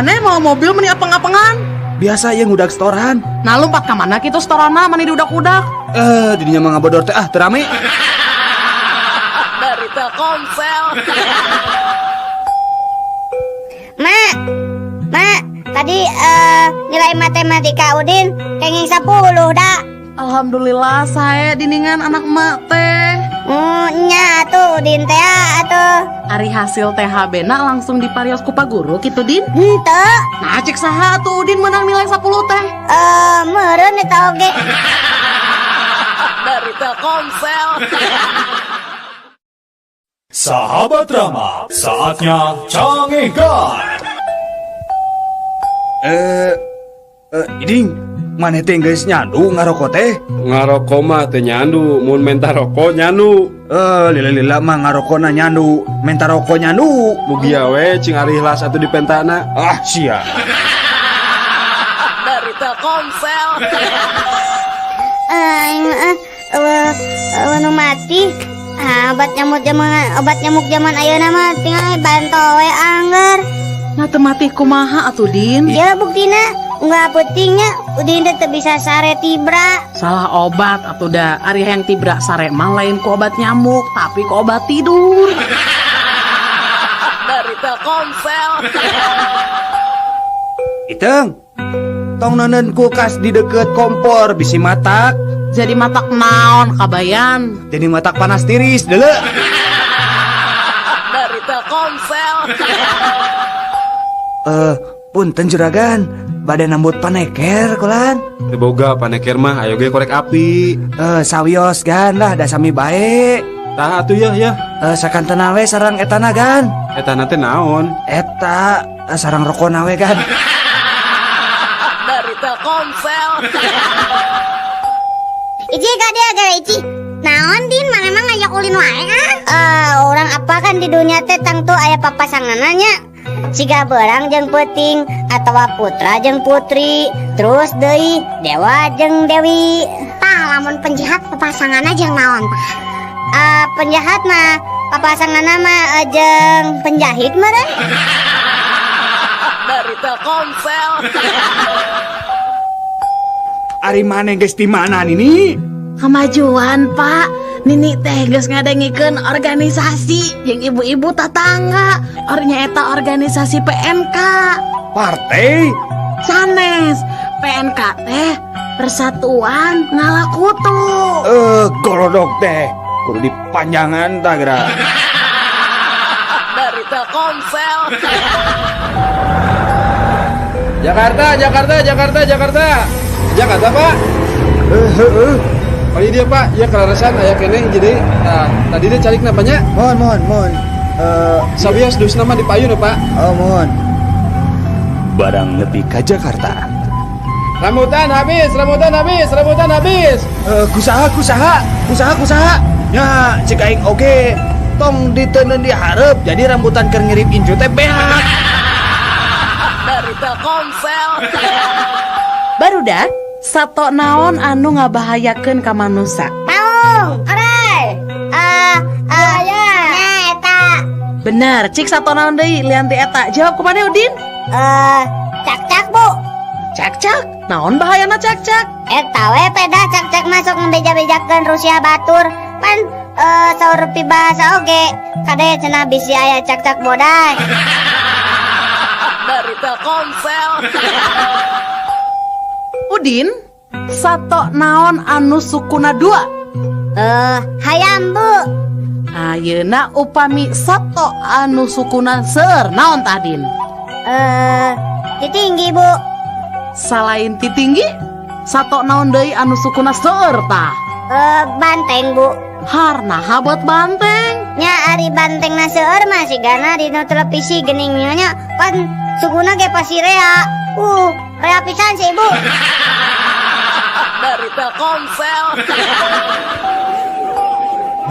Maneh mawa mobil meni apeng-apengan? Biasa ya ngudag setoran. Nah, lompat ka mana kitu setorana mani diudak-udak? Eh, didinya mah ngabodor teh, ah, teu rame. Dari Telkomsel. Mak, Mak, tadi nilai matematika Udin kenging 10 dah. Alhamdulillah saya diningan anak emak teh. Nya atuh Udin teh atuh. Ari hasil THB na langsung diparios ku Pak Guru kitu, Din? Henteu. Nah, cek saha atuh Udin menang nilai 10 teh? Meureun eta oge. Dari Telkomsel. Sahabat Rama, saatnya Cangegan. Eh, Iding, maneh teh geus nyandu ngarokok teh? Ngarokok mah teu nyandu, mun menta rokok nyandu. Eh, lila-lila mah ngarokona nyandu, menta rokok nyandu. Mugia we cing ari ikhlas atuh dipentana. Ah, sia. Dari Telkomsel. Eh, nu mati. Ah, obat nyamuk zaman ayeuna mah tinggal banto we angger. Nah, teu mati kumaha atuh, Din? Ya buktina unggal peutingnya Udin teh teu bisa sare tibra. Salah obat atuh da. Ari yang tibra sare mah lain ku obat nyamuk, tapi ku obat tidur. Dari Telkomsel. Iteng, tong neundeun kulkas di deket kompor, bisi matak. Jadi matak naon, kabayan? Jadi matak panas tiris, deuleu. Dari Telkomsel. Eh, punten juragan, bade nambut paneker kulan. Teu boga paneker mah, ayo ge korek api. Eh, sawios gan lah, da sami bae. Tah atuh ya ya. Eh, sakantena we sareng etana gan. Etana teh naon? Eta sareng rokona we gan. Dari Telkomsel. Ici ka dia gara Ici. Naon, Din, maneh mah ngajak ulin wae ah? Eh, orang apa kan di dunia teh tangtu aya papasanganna. Siga beurang jeung peuting atawa putra jeung putri, terus deui dewa jeung dewi. Tah, lamun penjahat papasanganna jeung naon tah? Ah, penjahat mah papasanganna mah jeung penjahit meureun. Dari Telkomsel. Ari maneh geus di mana nini? Kemajuan, Pak. Nini teh geus ngadengikeun organisasi jeung ibu-ibu tetangga. Ornya eta organisasi PNK. Partai? Sanes. PNK teh Persatuan Ngalakutu. Eh, golodok teh. Kudu dipanjangan tah geura. Dari Telkomsel. Jakarta, Jakarta, Jakarta, Jakarta. Jakarta, Pak. Eh, heeh. Oh, ini dia, Pak, ya kaleresan aya keneh jadi. Nah, tadi dia calik napanya? Mohon, mohon, mohon. Eh, Sawios dusna mah di payun ya, Pak. Oh, mohon. Barang nepi ka Jakarta. Rambutan habis, rambutan habis, rambutan habis. Eh, kusaha, kusaha, kusaha, kusaha. Ya, cek aing oge. Tong diteundeun di hareup, jadi rambutan keur ngirip incu teh beak. Dari Telkomsel. Barudak, sato naon anu ngabahayakeun ka manusa? Maung, orai. Ah, ah, ya. Nya eta. Bener, cik sato naon deui lian ti eta? Jawab kumaha, Udin? Eh, cak-cak, Bu. Cak-cak. Naon bahayana cak-cak? Eta we pedah cak-cak masuk ngebeja-bejakeun rusiah batur. Pan saur bahasa oge. Kade cenah bisi aya cak-cak boday. Dari Telkomsel. Udin, sato naon anu sukuna dua? Eh, hayam, Bu. Ayeuna upami sato anu sukuna seueur naon tah, Din? Eh, titinggi, Bu. Salain titinggi, sato naon deui anu sukuna seueur tah? Eh, banteng, Bu. Harnaha buat banteng? Nya ari banteng na seueur mah sigana di nu televisi geuning nya pan sukuna ge pasti rea. Rea pisan sih, Ibu. Dari Telkomsel.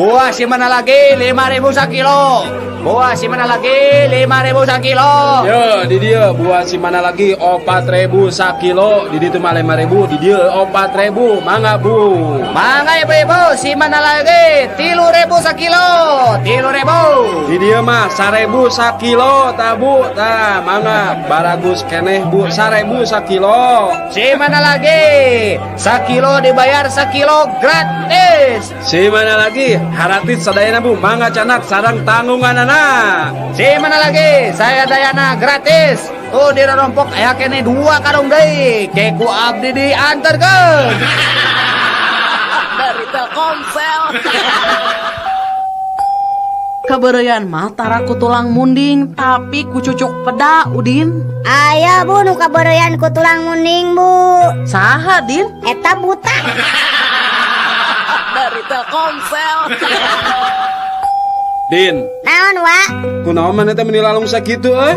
Buah si mana lagi 5.000 sakilo. Buah si mana lagi 5.000 sakilo. Yo, di dia buah si mana lagi 4.000 sakilo, di ditu mah 5.000, di dia 4.000, mangga Bu. Mangga ibu-ibu, si mana lagi 3.000 sakilo, 3.000. Di dia mah 1.000 sakilo tabu, tah mangga baragus keneh Bu, 1.000 sakilo. Si mana lagi sakilo dibayar sakilo gratis. Si mana lagi haratis sadayana Bu, mangga canak sarang tanggunganana. Si mana lagi saya dayana gratis. Tuh di rompok aya kene 2 karung deui. Keku abdi diantarkeun. Dari Telkomsel. Kabeureuyan mah tara ku tulang munding tapi ku cucuk peda Udin. Aya Bu nu kabeureuyan ku tulang munding Bu. Saha Din? Eta buta. Dari Telkomsel. Din. Naon wa? Kunaon maneh teh meni lalung sakitu euy?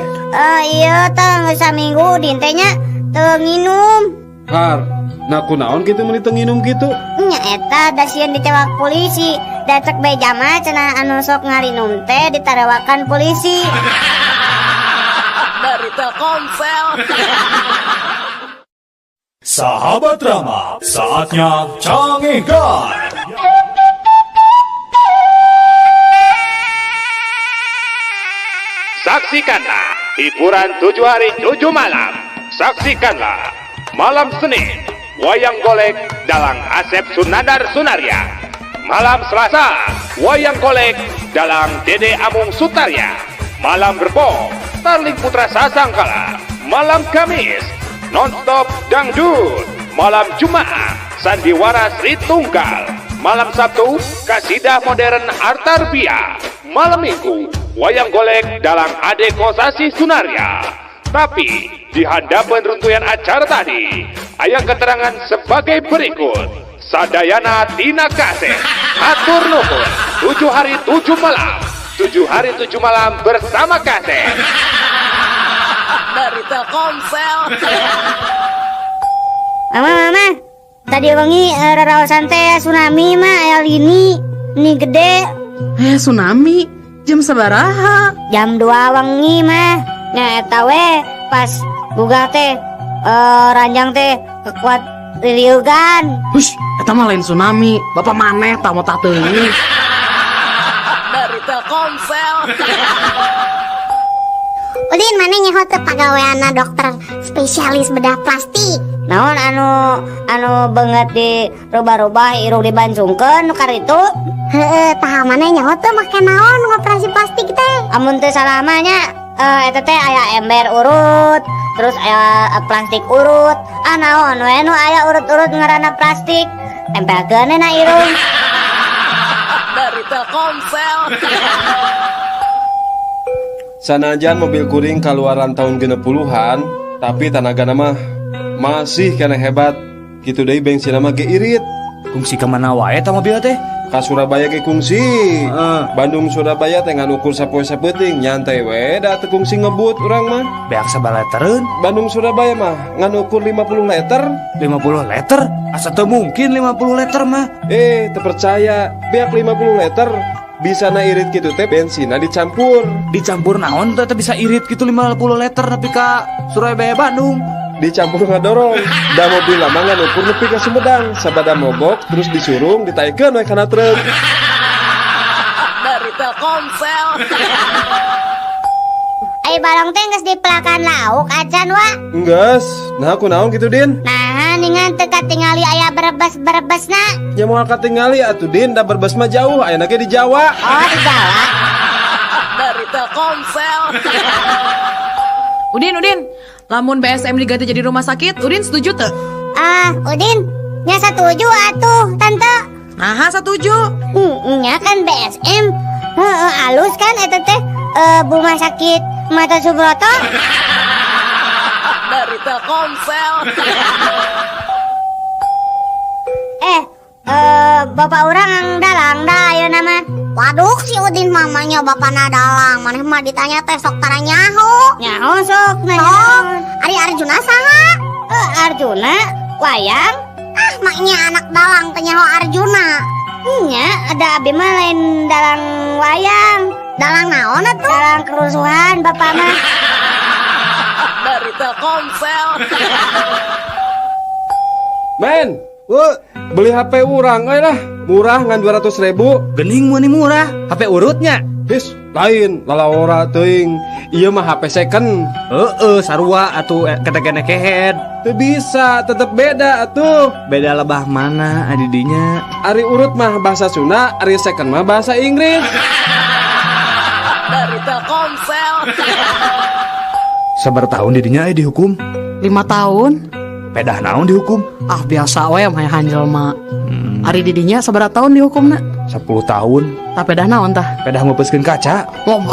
Iya teh geus saminggu Udin teh nya teu nginum. Har, nah kunaon kitu meni teu nginum kitu? Nya eta da sieun ditewak polisi. Da cek beja mah cenah anu sok ngarinum teh ditarewakan polisi. Dari Telkomsel. Sahabat Rama, saatnya Cangehgar. Saksikanlah hiburan 7 hari 7 malam. Saksikanlah malam Senin wayang golek dalang Asep Sunandar Sunarya. Malam Selasa wayang golek dalang Dede Amung Sutarya. Malam Rebo Starling Putra Sasangkala. Malam Kamis nonstop dangdut. Malam Jumat Sandiwara Sri Tunggal. Malam Sabtu Kasidah Modern Artarbia. Malam Minggu wayang golek dalang Ade Kosasi Sunarya. Tapi di hadapan runtuyan acara tadi, aya keterangan sebagai berikut. Sadayana Tina Kaseh, hatur nuhun, 7 hari 7 malam, 7 hari 7 malam bersama Kaseh. Dari Telkomsel. Mama, mama, tadi wengi raraosan teh tsunami mah aya lini, ini gede. Tsunami? Jam sabaraha? Jam 2 wengi mah. Nya eta we pas gugah teh ranjang teh kekuat liliugan. Hush, eta mah lain tsunami. Bapak maneh tah mau teuing. Dari Telkomsel. Udin maneh nyaho teu pagaweanna dokter spesialis bedah plastik. Naon anu beungeut di rubah-rubah irung dibancungkeun nu karitu? Heeh, tah maneh nyaho teu make naon ngoperasi plastik teh? Amun teu salah mah nya eta teh aya ember urut, terus aya plastik urut. Ah naon we nu aya urut-urut ngaranna plastik. Tempelkeun na irung. Dari Telkomsel. Sanajan mobil kuring kaluaran tahun 60-an, tapi tanagana mah masih kena hebat. Kitu deui bensin mah ge irit. Kungsi ka mana wae eta mobil teh? Ka Surabaya ge kungsi. Bandung Surabaya teh ngan ukur sapoe sapeuting, nyantai we da teu kungsi ngebut urang mah. Beak sabaraha litereun? Bandung Surabaya mah ngan ukur 50 liter. 50 liter? Asa teu mungkin 50 liter mah. Teu percaya, beak 50 liter. Bisa na irit gitu teh bensinna dicampur. Dicampur naon teh bisa irit gitu 50 liter tapi ka Surabaya Bandung. Dicampur ngadorong. Da mobil lama ngan ukur nepi ka Sumedang, sabada mogok terus disurung ditaikeun we kana truk. Dari Telkomsel. Ai balong teh geus dipelakan lauk acan wa. Enggeus, nah kunaon kitu Din? Nah, ningan teu katingali aya berebes-berebesna. Ya moal katingali atuh Din, da berebes mah jauh, ayeuna ge di Jawa. Oh, di Jawa. Dari Telkomsel. Udin, Udin, lamun BSM diganti jadi rumah sakit, Udin setuju teu? Ah, Udin, nya setuju atuh, Tante. Nah, setuju. Nya kan BSM. Heeh, alus kan eta teh rumah sakit Mata Subroto. Dari Telkomsel. Bapak orang dalang dah ayeuna mah. Waduh, si Udin mamanya bapana dalang. Maneh mah ditanya teh sok tara nyaho. Nyaho sok nanya. Sok, Ari Arjuna saha? Arjuna wayang. Ah, maknya anak dalang teh nyaho Arjuna. Nya, ada abi mah lain dalang wayang. Dalang naon atuh? Dalang kerusuhan bapak mah. Dari Telkomsel. Men, beli HP urang euy lah. Murah ngan 200 ribu. Gening meuni murah, HP urutnya. His, lain, lalawora teuing. Ieu mah HP second. Heeh, sarua atuh ketek kehead. Teu bisa, tetep beda atuh. Beda lebah mana adidinya? Ari urut mah bahasa Sunda, ari second mah bahasa Inggris. Dari Telkomsel. Sabaraha tahun didinya dihukum? 5 tahun. Pedah naon dihukum? Ah, biasa we mah jelema. Ari didinya sabaraha tahun dihukumna? 10 tahun. Tah, pedah naon tah? Pedah meupeuskeun kaca.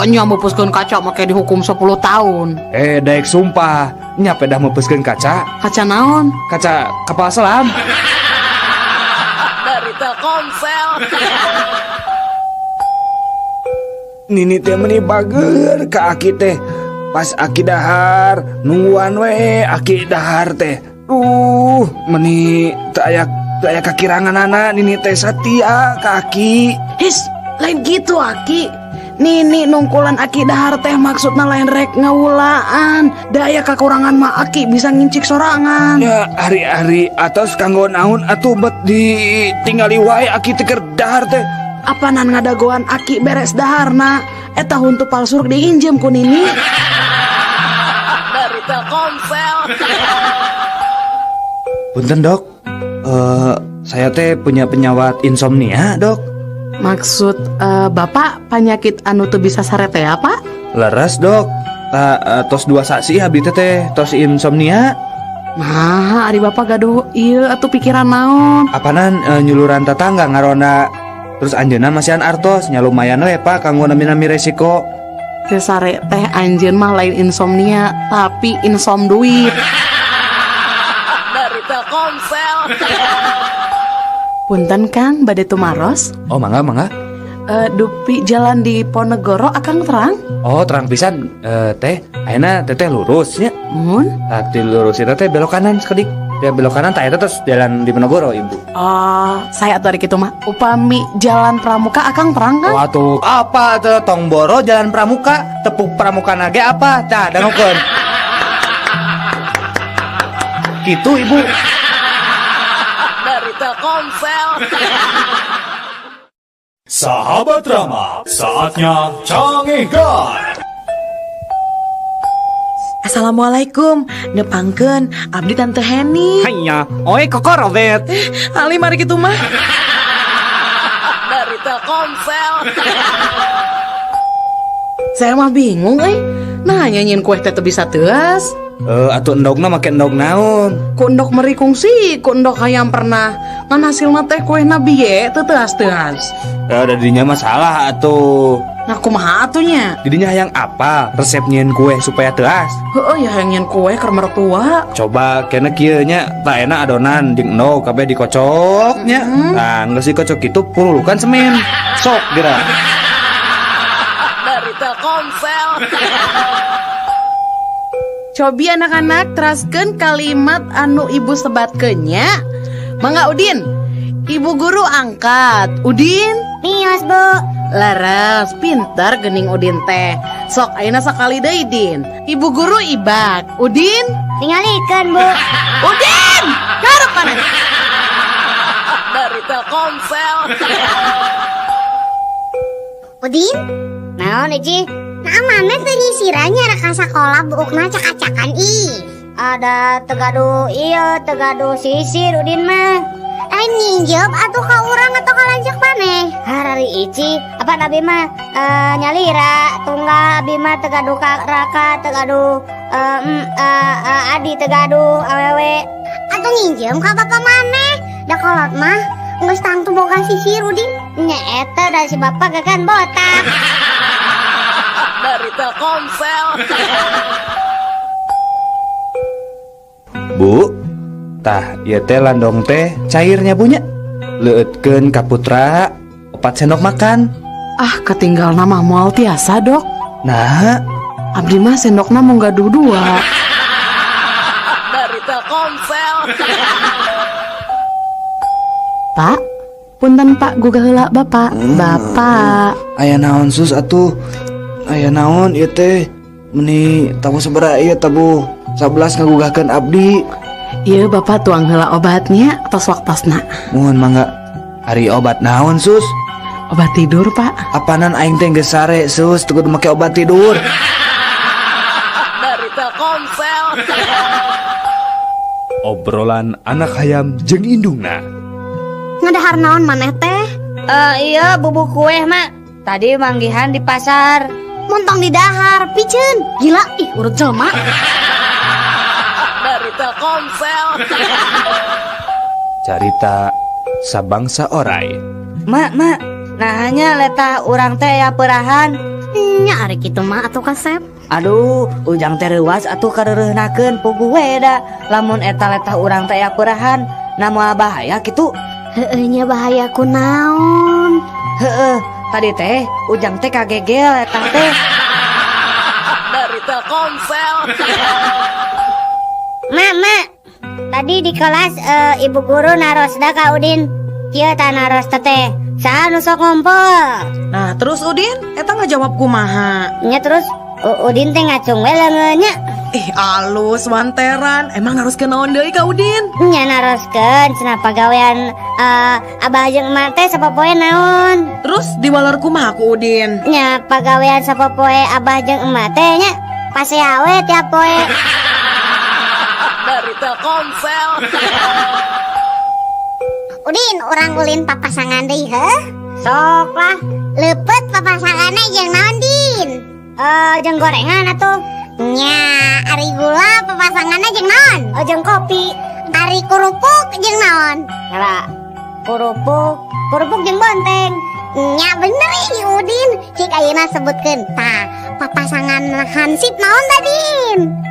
Nya meupeuskeun kaca make dihukum 10 tahun. Eh, daek sumpah, nya pedah meupeuskeun kaca. Kaca naon? Kaca kapal selam. Dari Telkomsel. Nini teh meni bager ka aki teh. Pas aki dahar, nungguan we aki dahar teh. Duh, meni teu aya kakiranganana, nini teh satia ka aki. His, lain gitu aki. Nini nungkulan aki dahar teh maksudna lain rek ngawulaan. Da aya kakurangan mah aki bisa ngincik sorangan. Ya, ari-ari atos kanggo naon atuh bet ditinggali wae aki teh keur dahar teh. Apanan ngadagoan aki beres daharna. Eta huntu palsu rek diinjem ku Nini. Dari Telkomsel. Punten, Dok, saya teh punya penyawat insomnia, Dok. Maksud Bapak penyakit anu teu bisa sare teh apa? Leres, Dok. Tos 2 sasi abdi teh teh tos insomnia. Nah, ari Bapak gaduh ieu atuh pikiran naon? Apanan nyuluran tetangga ngaronda, terus anjeunna masihan artos nya lumayan we, Pak, kanggo nami-nami resiko. Teu sare teh anjeun mah lain insomnia, tapi insom duit. Dari Telkomsel. Punten Kang, bade tumaros. Oh, mangga, mangga. Dupi jalan Diponegoro akang terang? Oh, terang pisan, teh. Ayeuna teteh lurus nya. Mun? Tah, lurus itu teh belok kanan sekedik. Ya, belok kanan tah eta terus jalan Diponegoro, Ibu. Oh, saya atuh ari kitu mah. Upami jalan Pramuka akang terang kan? Wah tuh, apa tuh tong boro jalan Pramuka, tepuk Pramuka nage apa? Tah, dangukeun. Gitu, Ibu. Dari Telkomsel. Sahabat Rama, saatnya Cangehgar. Assalamualaikum, nepangkeun abdi Tante Heni. Hanya, oi Koko Robert. Ali mari kitu mah. Dari Telkomsel. Saya mah bingung euy. Nah, nyieun kue teh teu bisa teuas. Eh, atuh endogna make endog naon? Ku endog meri kungsi, ku endog hayam pernah. Ngan hasilna teh kuehna bieu teu teuas-teuas. Ya udah didinya masalah atuh. Nah, kumaha atuh nya? Didinya hayang apa? Resep nyieun kue supaya teuas. Heeh ya, hayang nyieun kue keur mertua. Coba kena kieu nya, tah enak adonan jeung endog kabeh dikocok nya. Nah, geus dikocok kitu purulukan semen. Sok geura. Dari Telkomsel. Cobi anak-anak teraskeun kalimat anu ibu sebatkeun nya. Mangga Udin. Ibu guru angkat. Udin. Mios, Bu. Leres, pintar gening Udin teh. Sok ayeuna sakali deui, Din. Ibu guru ibak. Udin? Tingalikeun, Bu. Udin! Garuk mana? Dari Telkomsel. Udin, Naon, Ici? Nah mana teu nyisirannya rek ka sakola buukna cak-cakan ih. Ada teu gaduh iya, teu gaduh sisir Udin mah. Lain nginjem atuh ka urang atau ka lanceuk maneh. Harari Ici, apa abi mah nyalira tunggal abi mah teu gaduh ka raka, teu gaduh adi, teu gaduh awewe. Atuh nginjem ka bapak maneh. Da kolot mah geus tangtu boga sisir, Udin. Nya eta da si bapak kan botak. Dari Telkomsel. Bu, tah ieu teh landong teh cairnya punya. Leueutkeun ka Putra 4 sendok makan. Ah, ketinggal nama moal tiasa, Dok. Nah, Abdi mah sendokna mau gaduh dua. Dari Telkomsel. Pak, Punten Pak, gugah heula Bapak. Bapak. Aya naon, Sus, atuh? Aya naon ieu teh? Meni tabuh sabaraha ieu, tabuh 11 ngagugahkeun abdi. Ieu Bapak tuang heula obatnya tos waktosna. Muhun, mangga. Ari obat naon, Sus? Obat tidur, Pak. Apanan aing teh geus sare, Sus, teu kudu make obat tidur. Dari Telkomsel. Obrolan anak hayam jeung indungna. Ngadahar naon maneh teh? Eh, iya, bubuk kue, Mak. Tadi manggihan di pasar. Montong di dahar, piceun. Gila, ih, urut jelema. Dari Telkomsel. Carita Sabangsa Orai. Mak, Mak. Naha nya letah urang teh aya peurahan? Nya ari kitu mah atuh, kasep. Aduh, Ujang teh reuwas atuh kareureunahkeun, puguh we da. Lamun eta letah urang teh aya peurahan, na moal bahaya kitu? Heueuh nya, bahaya kunaon? Heeh, tadi teh Ujang teh kagegel letah teh. Dari Telkomsel. Mak, Mak. Tadi di kelas ibu guru narosna ka Udin. Kieu tah naros teh. Saha nu sok ngompol? Nah, terus Udin, eta ngajawab kumaha? Nya terus Udin teh ngacung we leungeunnya. Ih, alus wanteran. Emang naroskeun naon deui ka Udin? Nya naroskeun cenah pagawean abah jeung emak teh sapopoe naon. Terus diwaler kumaha ku Udin? Nya pagawean sapopoe abah jeung emak teh nya pasea we tiap poe. Dari Telkomsel. Udin, urang ulin papasangan deui heuh? Sok lah. Leupeut papasanganna jeung naon, Din? Eh, jeung gorengan atuh. Nya, ari gula papasanganna jeung naon? Oh, jeung kopi. Ari kerupuk jeung naon? Kala kerupuk, kerupuk jeung bonteng. Nya bener ih Udin. Cik ayeuna sebutkeun. Tah, papasangan hansip naon tadi?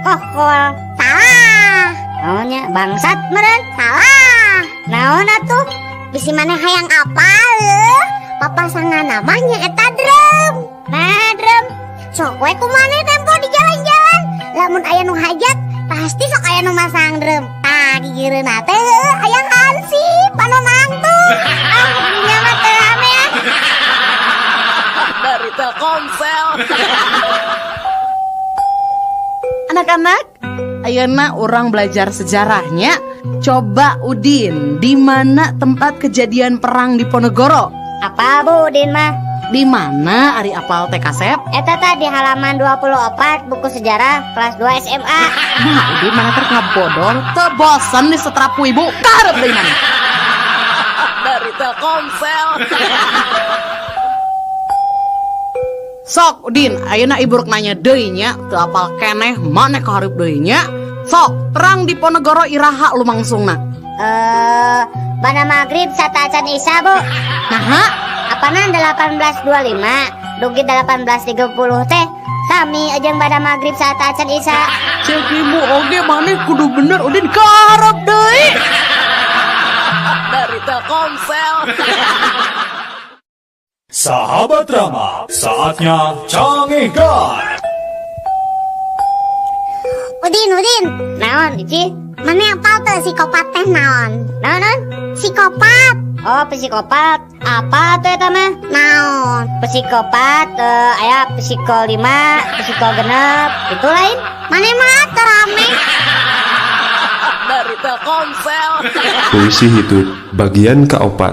Kokol. Salah. Naonnya bangsat meureun? Salah. Naon atuh? Bisi maneh hayang apal eueuh? Papasangan namanya eta drum. Nah, drum. Sok we ku maneh tempo di jalan-jalan. Lamun aya nu hajat, pasti sok aya nu masang drum. Tah, gigireunna teh heueuh aya hansip anu nangtung. Ah, dunya mah teu rame ah. Dari Telkomsel. Anak-anak, ayeuna urang belajar sejarahnya. Coba Udin, di mana tempat kejadian perang Diponegoro? Apa Bu Udin mah? Di mana ari apal teh, Kasep? Eta tadi halaman 24 buku sejarah kelas 2 SMA. Nah, Udin mana teh ngabodor, teu bosen disetrap ku ibu, kaharep deui mana? Dari Telkomsel. Sok Udin, ayeuna ibu rek nanya deui nya, teu apal keneh maneh kaharep deui nya. Sok, perang Diponegoro iraha lumangsungna? Eh, bada maghrib sateuacan Isya, Bu. Naha? Apanan 1825 dugi 1830 teh sami jeung bada maghrib sateuacan Isya. Cek ibu oge maneh kudu bener Udin, kaharep deui. Dari Telkomsel. Sahabat Rama, saatnya Cangehgar. Udin, Udin. Naon, Ici? Maneh apal teu psikopat teh naon? Naon, naon? Psikopat. Oh, psikopat. Apa tuh eta mah? Naon? Psikopat, aya psiko 5, psiko 6, itu lain. Maneh mah teu rame. Dari Telkomsel. Puisi Hitut bagian keopat.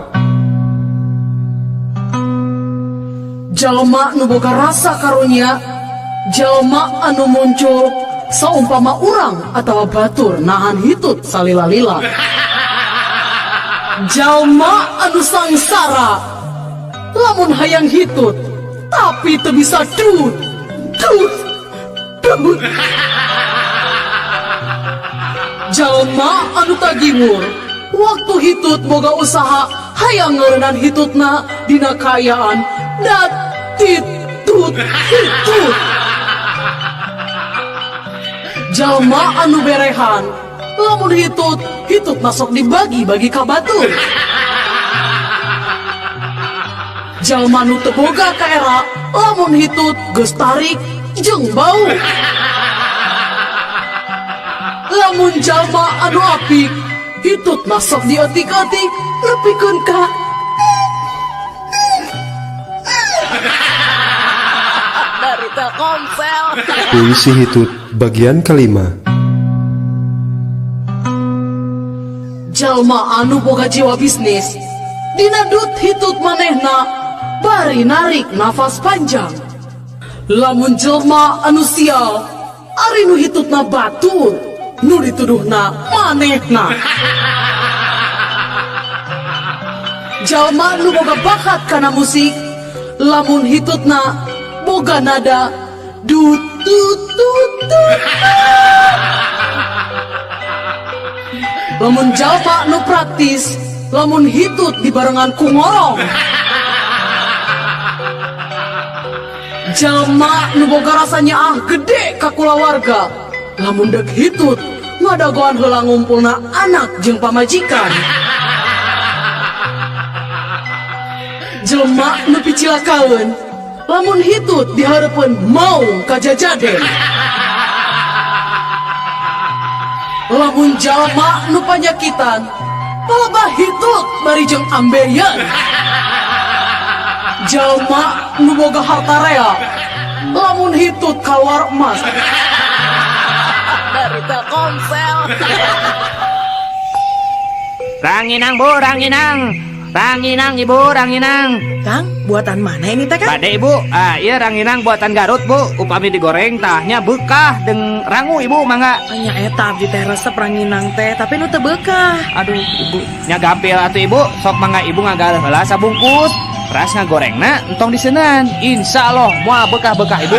Jalma nu boga rasa karunya, jalma anu muncul saumpama urang atau batur nahan hitut salila-lila. Jalma anu sangsara lamun hayang hitut tapi teu bisa dut dut dut. Jalma anu tagiwur waktu hitut boga usaha hayang ngeureunnan hitutna dina kaayaan dat titut hitut. Jalma anu berehan lamun hitut, hitut masuk dibagi-bagi ka batur. Jalma nu teu boga kaera lamun hitut geus tarik jeung bau. Lamun jalma anu apik hitut masuk dietik-etik nepikeun ka Telkomsel. Puisi Hitut bagian kelima. Jalma anu boga jiwa bisnis dina dut hitut manehna bari narik nafas panjang. Lamun jelma anu sial ari nu hitutna batur nu dituduhna manehna. Jalma nu boga bakat kana musik lamun hitutna boga nada dut tut tut tut. Lamun jalma nu praktis lamun hitut dibarengan ku ngorong. Jalma nu boga rasa nyaah gede ka kulawarga lamun deuk hitut ngadagoan heula ngumpulna anak jeung pamajikan. Jelema nu picilakaeun lamun hitut dihareupeun maung kajajaden. Lamun jalma nu panyakitan palebah hitut bari jeung ambeien. Jalma nu boga harta rea lamun hitut kaluar emas. Dari Telkomsel. Ranginang bu, ranginang. Ranginang ibu, ranginang. Kang, buatan mana ini teh, Kang? Bade ibu, ah iya ranginang buatan Garut bu. Upami digoreng tahnya bekah deng rangu ibu mangga. Nya eta abdi teh resep ranginang teh, tapi nu teu bekah. Aduh ibu, nya gampil atuh ibu, sok mangga ibu ngagaleuh heula sabungkus. Ras ngagorengna entong diseunan. Insya Allah moal bekah-bekah ibu.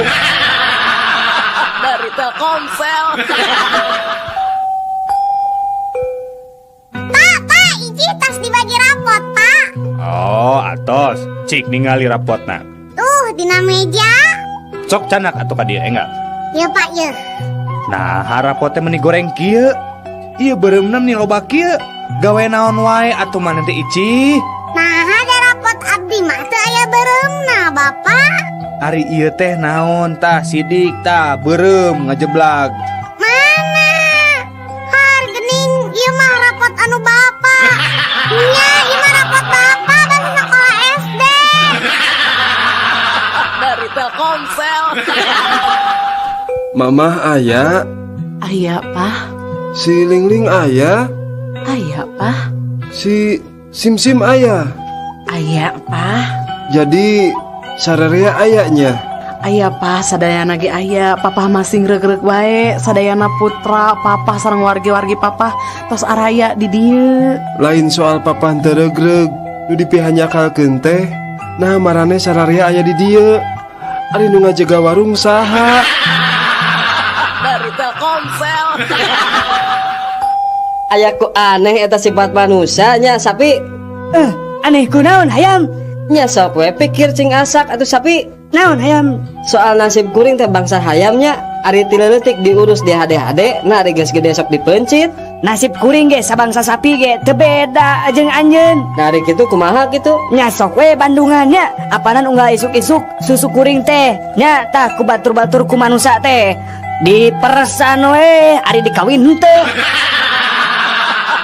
Dari Telkomsel. Pak, Pak, Ici tas dibagi rapot, Pak. Oh, atos. Cik ningali rapotna. Tuh, dina meja. Sok canak atuh ka dieu enggak? Ya, Pak, ya. Nah, rapotnya meni goreng kieu. Ieu beureumna meni loba kieu. Gawe naon wae atuh maneh teh Ici? Nah, ada rapot abdi mah teu aya beureumna, Bapak. Ari ieu teh naon tah sidik tah beureum ngajeblag. Mana? Har gening ieu mah rapot anu Bapak. Nya, ieu mah rapot Bapak basa sekolah SD. Dari Telkomsel. Mamah aya. Aya, Pak. Si Lingling aya. Aya, Pak. Si Simsim aya. Aya, Pak. Jadi sararea ayanya. Aya, Pak, sadayana ge aya. Papa masing reuk-reuk wae, sadayana putra papa sareng wargi-wargi papa tos araya di dieu. Lain soal papa teu reug-reug, nu dipihanyakalkeun teh. Nah, marane sararea aya di dieu. Ari nu ngajaga warung saha? Dari Telkomsel. Aya ku aneh eta sifat manusianya sapi. Aneh kunaon hayam? Nya sok we pikir cing asak atuh sapi. Naon hayam? Soal nasib kuring teh bangsa hayamnya ari ti leutik diurus di hade-hade, nah ari geus gede sok dipencit. Nasib kuring ge sabangsa sapi ge teu beda jeung anjeun. Nah ari kitu kumaha kitu? Nya sok we bandungannya, apanan unggal isuk-isuk susu kuring teh nya tah ku batur-batur ku manusa teh. Diperesan we ari dikawin henteu.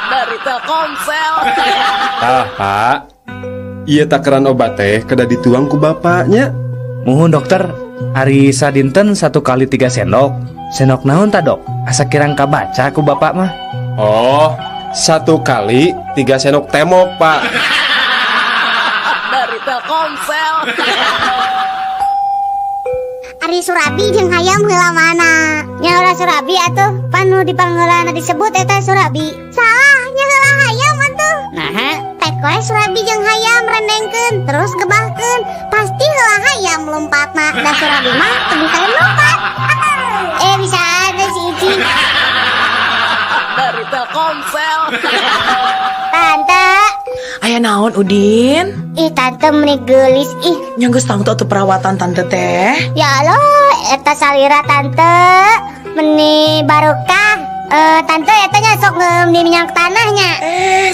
Dari Telkomsel. Tah, Pak. Ieu takaran obat teh kada dituang ku bapaknya. Muhun dokter, ari sadinten 1 kali 3 sendok. Sendok naon ta dok? Asa kirang kabaca ku bapak mah. Oh, 1 kali 3 sendok temok, Pak. Dari Telkomsel. Ari Surabi jeung hayam heula mana? Nya heula Surabi atuh, pan nu dipangheulana disebut eta Surabi. Salah, nya heula hayam atuh. Naha? Pek we Surabi jeung hayam rendengkeun terus gebahkeun, pasti heula hayam lompatna. Da Surabi mah teu bisa lompat. Bisa ada si Ici. Dari Telkomsel. Tante. Aya naon Udin? Ih tante meni geulis ih. Nya geus tangtu atuh perawatan tante teh. Ya Allah, eta salira tante meni barokah. Tante eta nya sok ngeum di minyak tanahnya.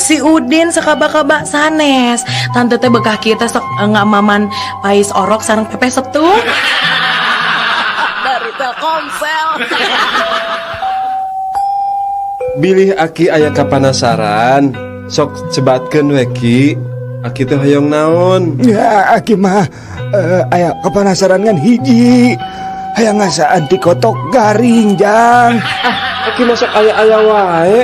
Si Udin sakaba-kaba sanes. Tante teh bekah kieu teh sok ngamaman pais orok sareng pepes setu. Dari Telkomsel. Bilih aki aya kapanasaran, sok sebatkeun we ki. Aki teh hoyong naon? Ya aki mah aya kapanasaran ngan hiji. Hayang ngasaan ti kotok garing, Jang. Ah, aki masak aya-aya wae.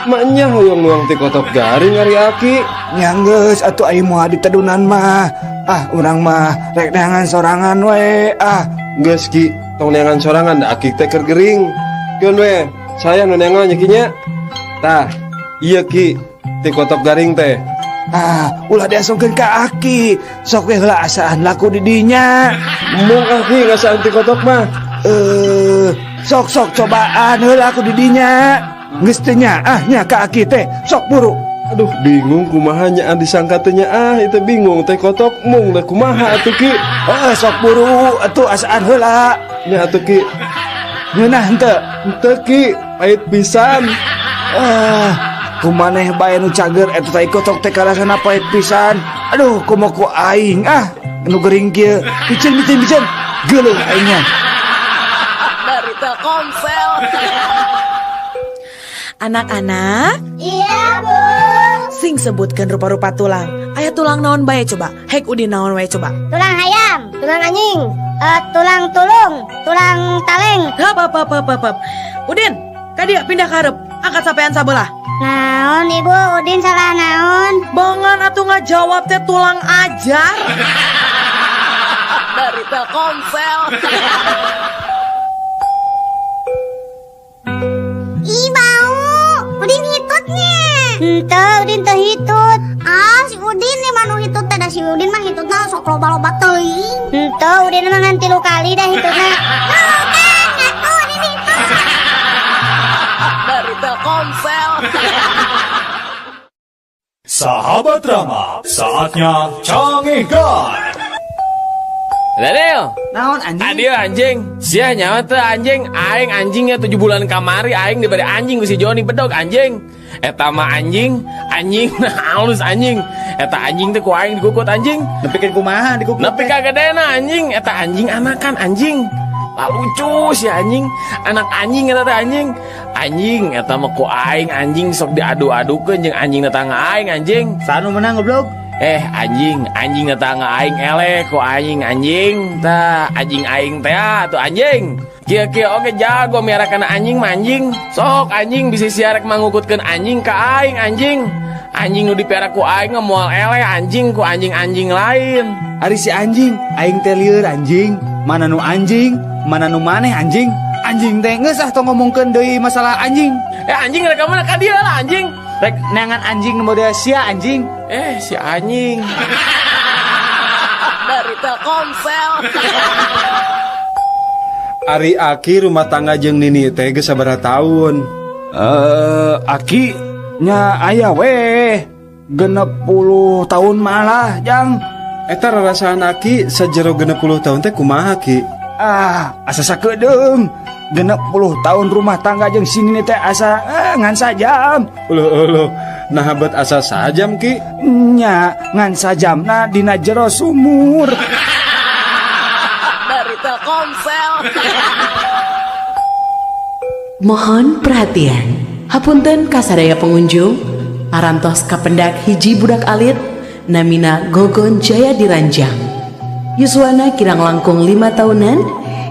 Maknya hoyong nuang ti kotok garing ari aki. Nya geus atuh ai moal ditedunan mah. Ah, urang mah rek neangan sorangan we. Ah, Geus ki, tong neangan sorangan da aki teh keur gering. Keun we, saya nu neangan nya ki nya. Tah, ieu ki ti kotok garing teh. Ah, ulah diasongkeun ka aki. Sok we heula asaan laku di dinya. Embung aki ngasaan ti kotok mah. Sok sok cobaan heula ku di dinya. Geus teu nyaah nya ka aki teh. Sok buru. Aduh, bingung kumaha nya disangka teh nya ah, itu bingung teh kotok mung da kumaha atuh ki. Heeh, sok buru atuh asaan heula. Nya atuh ki. Ngeunah henteu? Henteu ki, pahit pisan. Ah, kumaneh bae nu cager eta tai kotok teh karasana pahit pisan. Aduh, komo ku aing ah, nu gering kieu. Piceun piceun piceun. Geuleuh aingnya. Dari Telkomsel. Anak-anak, Iya, Bu. Sing sebutkan rupa-rupa tulang. Aya tulang naon bae coba? Hek Udin naon wae coba? Tulang hayam, tulang anjing, tulang tulung, tulang taleng. Hap, hap, hap, hap, hap. Udin, ka dieu pindah ka hareup. Angkat sampean sabelah. Naon Ibu, Udin salah naon? Bongan atuh ngajawab teh tulang ajar. Dari Telkomsel. Ih, bau. Udin hitutnya. Henteu, Udin teu hitut. Ah, si Udin nih mah nu hitut teh, da si Udin mah hitutna sok loba-loba teuing. Henteu, Udin mah ngan 3 kali dah hitutna. Tuh kan, ngaku Udin hitut. Dari Telkomsel. Sahabat Rama, saatnya Cangehgar. Daniel, Naon anjing? Adio anjing. Sia nyawa teh anjing. Aing anjingnya 7 bulan kamari aing diberi anjing ku si Joni bedog anjing. Eta mah anjing, anjing nah halus anjing. Eta anjing teh ku aing dikukut anjing. Nepikeun kumaha dikukut? Nepi ka gedena anjing, eta anjing anakan anjing. Lah lucu si anjing, anak anjing eta teh anjing. Anjing eta mah ku aing anjing sok diadu-adukeun jeung anjing tetangga aing anjing. Sanu menang goblok. Anjing, anjing tetangga aing eleh ku anjing anjing. Tah anjing aing teh atuh anjing. Kieu-kieu oge jago miara kana anjing mah anjing. Sok anjing bisi sia rek mangukutkeun anjing ka aing anjing. Anjing nu dipiara ku aing mah moal eleh anjing ku anjing-anjing lain. Ari si anjing, aing teh lieur anjing. Mana nu anjing, mana nu maneh anjing. Anjing teh geus ah tong ngomongkeun deui masalah anjing. Anjing rek ka mana ka dieu lah anjing. Rek neangan anjing nu model sia anjing. Si anjing. Dari Telkomsel. Ari aki rumah tangga jeung nini teh geus sabaraha tahun? Aki nya aya weh 60 tahun malah jang. Eta rarasaan aki sajero 60 tahun teh kumaha ki? Ah, asa sakedeung. 60 tahun rumah tangga jeung si nini teh asa ngan sajam. Uluh uluh, nah bet asa sajam ki? Nya ngan sajamna dina jero sumur. Dari Telkomsel. Mohon perhatian. Hapunten kasadaya pengunjung, parantos kapendak hiji budak alit namina Gogon Jaya Diranjang. Yuswana kirang langkung 5 tahunan,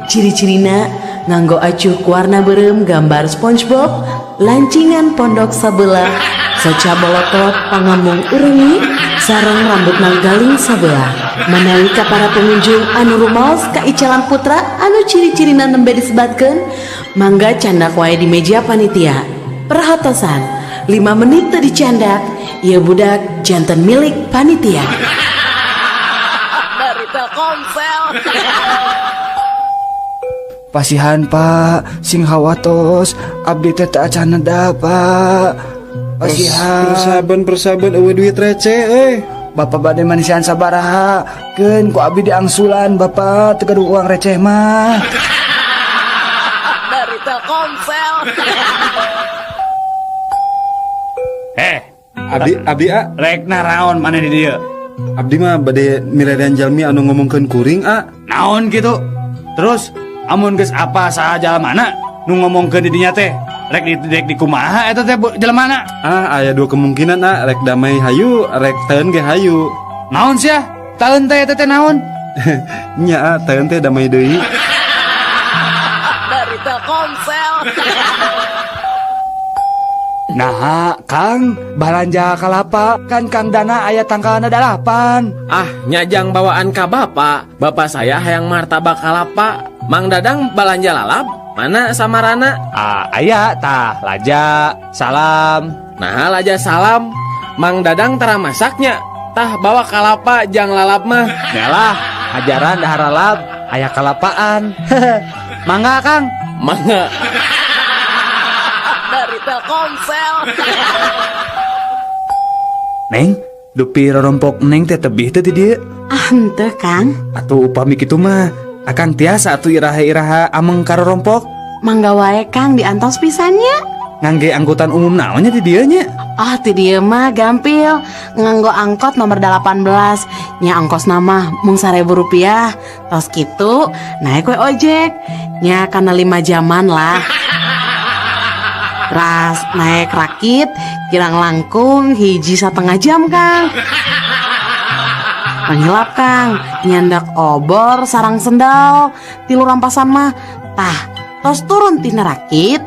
ciri-cirina nganggo acuh warna berem gambar SpongeBob, lancingan pondok sabelah, soca bolotot pangamung urengi, sareng rambut galing sabelah. Manawi ka para pengunjung anu rumaos ka Icalan Putra anu ciri-cirina nembe disebatkeun, mangga candak wae di meja panitia. Perhatosan, 5 menit teu dicandak, ieu budak janten milik panitia. Dari Telkomsel. Pasihan Pak, sing hawatos, abdi teh teu acan neda Pak. Pasihan. Persaben eueuh duit receh euy. Bapak bade manisian sabaraha, keun ku abdi diangsulan Bapak teu gaduh uang receh mah. Dari Telkomsel. Abdi a rek naraon maneh di dieu? Abdi mah bade mirerean jalmi anu ngomongkeun kuring a. Naon kitu? Terus amun geus apa saha jalmana nu ngomongkeun di dinya teh? Rek di kumaha eta teh jelmana? Ah, aya 2 kemungkinan a, rek damai hayu, rek teun ge hayu. Naon sia? Taeun teh eta teh naon? Nya a, teun teh damai deui. Telkomsel. Nah, Kang, balanja kalapa kan Kang Dana aya tangkalna 8. Ah, nyajang bawaan ka bapak. Bapak saya hayang martabak kalapa. Mang Dadang balanja lalap. Mana samarana? Ah, aya tah laja, salam. Nah, laja salam. Mang Dadang tara masaknya. Tah bawa kalapa jang lalap mah. Nyalah, ajaran dahar lalap, aya kalapaan. Mangga, Kang. Mangga. Dari Telkomsel. Neng, dupi rorompok neng teh tebih teh di dieu. Ah, henteu, Kang. Atuh upami kitu mah, akang tiasa atuh iraha-iraha ameng ka rorompok. Mangga wae, Kang, diantos pisannya. Ngangge angkutan umum naonnya di dieu nya? Ah, ti dieu mah gampil. Nganggo angkot nomor 18. Nya ongkosna mah mung 1.000 rupiah. Tos kitu, naik we ojek. Nya kana 5 jaman lah. Ras naik rakit kirang langkung 1,5 jam, Kang. Pangilap, Kang, nyandak obor sarang sendal tilu rampasan mah. Tah, tos turun tina rakit,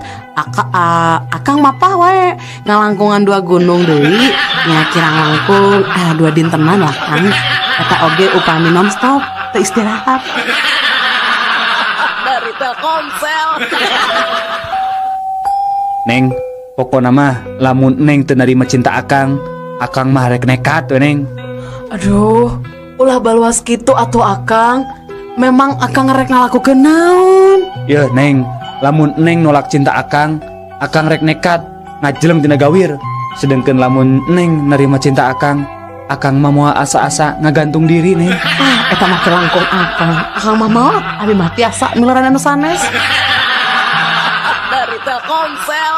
akang mapah wae ngalangkungan 2 gunung deui, nya kirang langkung 2 dintenan lah, Kang. Eta oge upami nonstop teu istirahat. Dari Telkomsel. Neng, pokona mah lamun neng teu narima cinta akang, akang mah rek nekat we, Neng. Aduh, ulah baluas kitu atuh akang. Memang akang rek ngalakukeun naon? Yeuh, Neng, lamun neng nolak cinta akang, akang rek nekat ngajeleng tina gawir. Sedengkeun lamun neng narima cinta akang, akang mah moal asa-asa ngagantung diri, Neng. Ah, eta mah kelangkung akang. Akang mah maot, abi mah tiasa miluran anu sanes. Dari Telkomsel.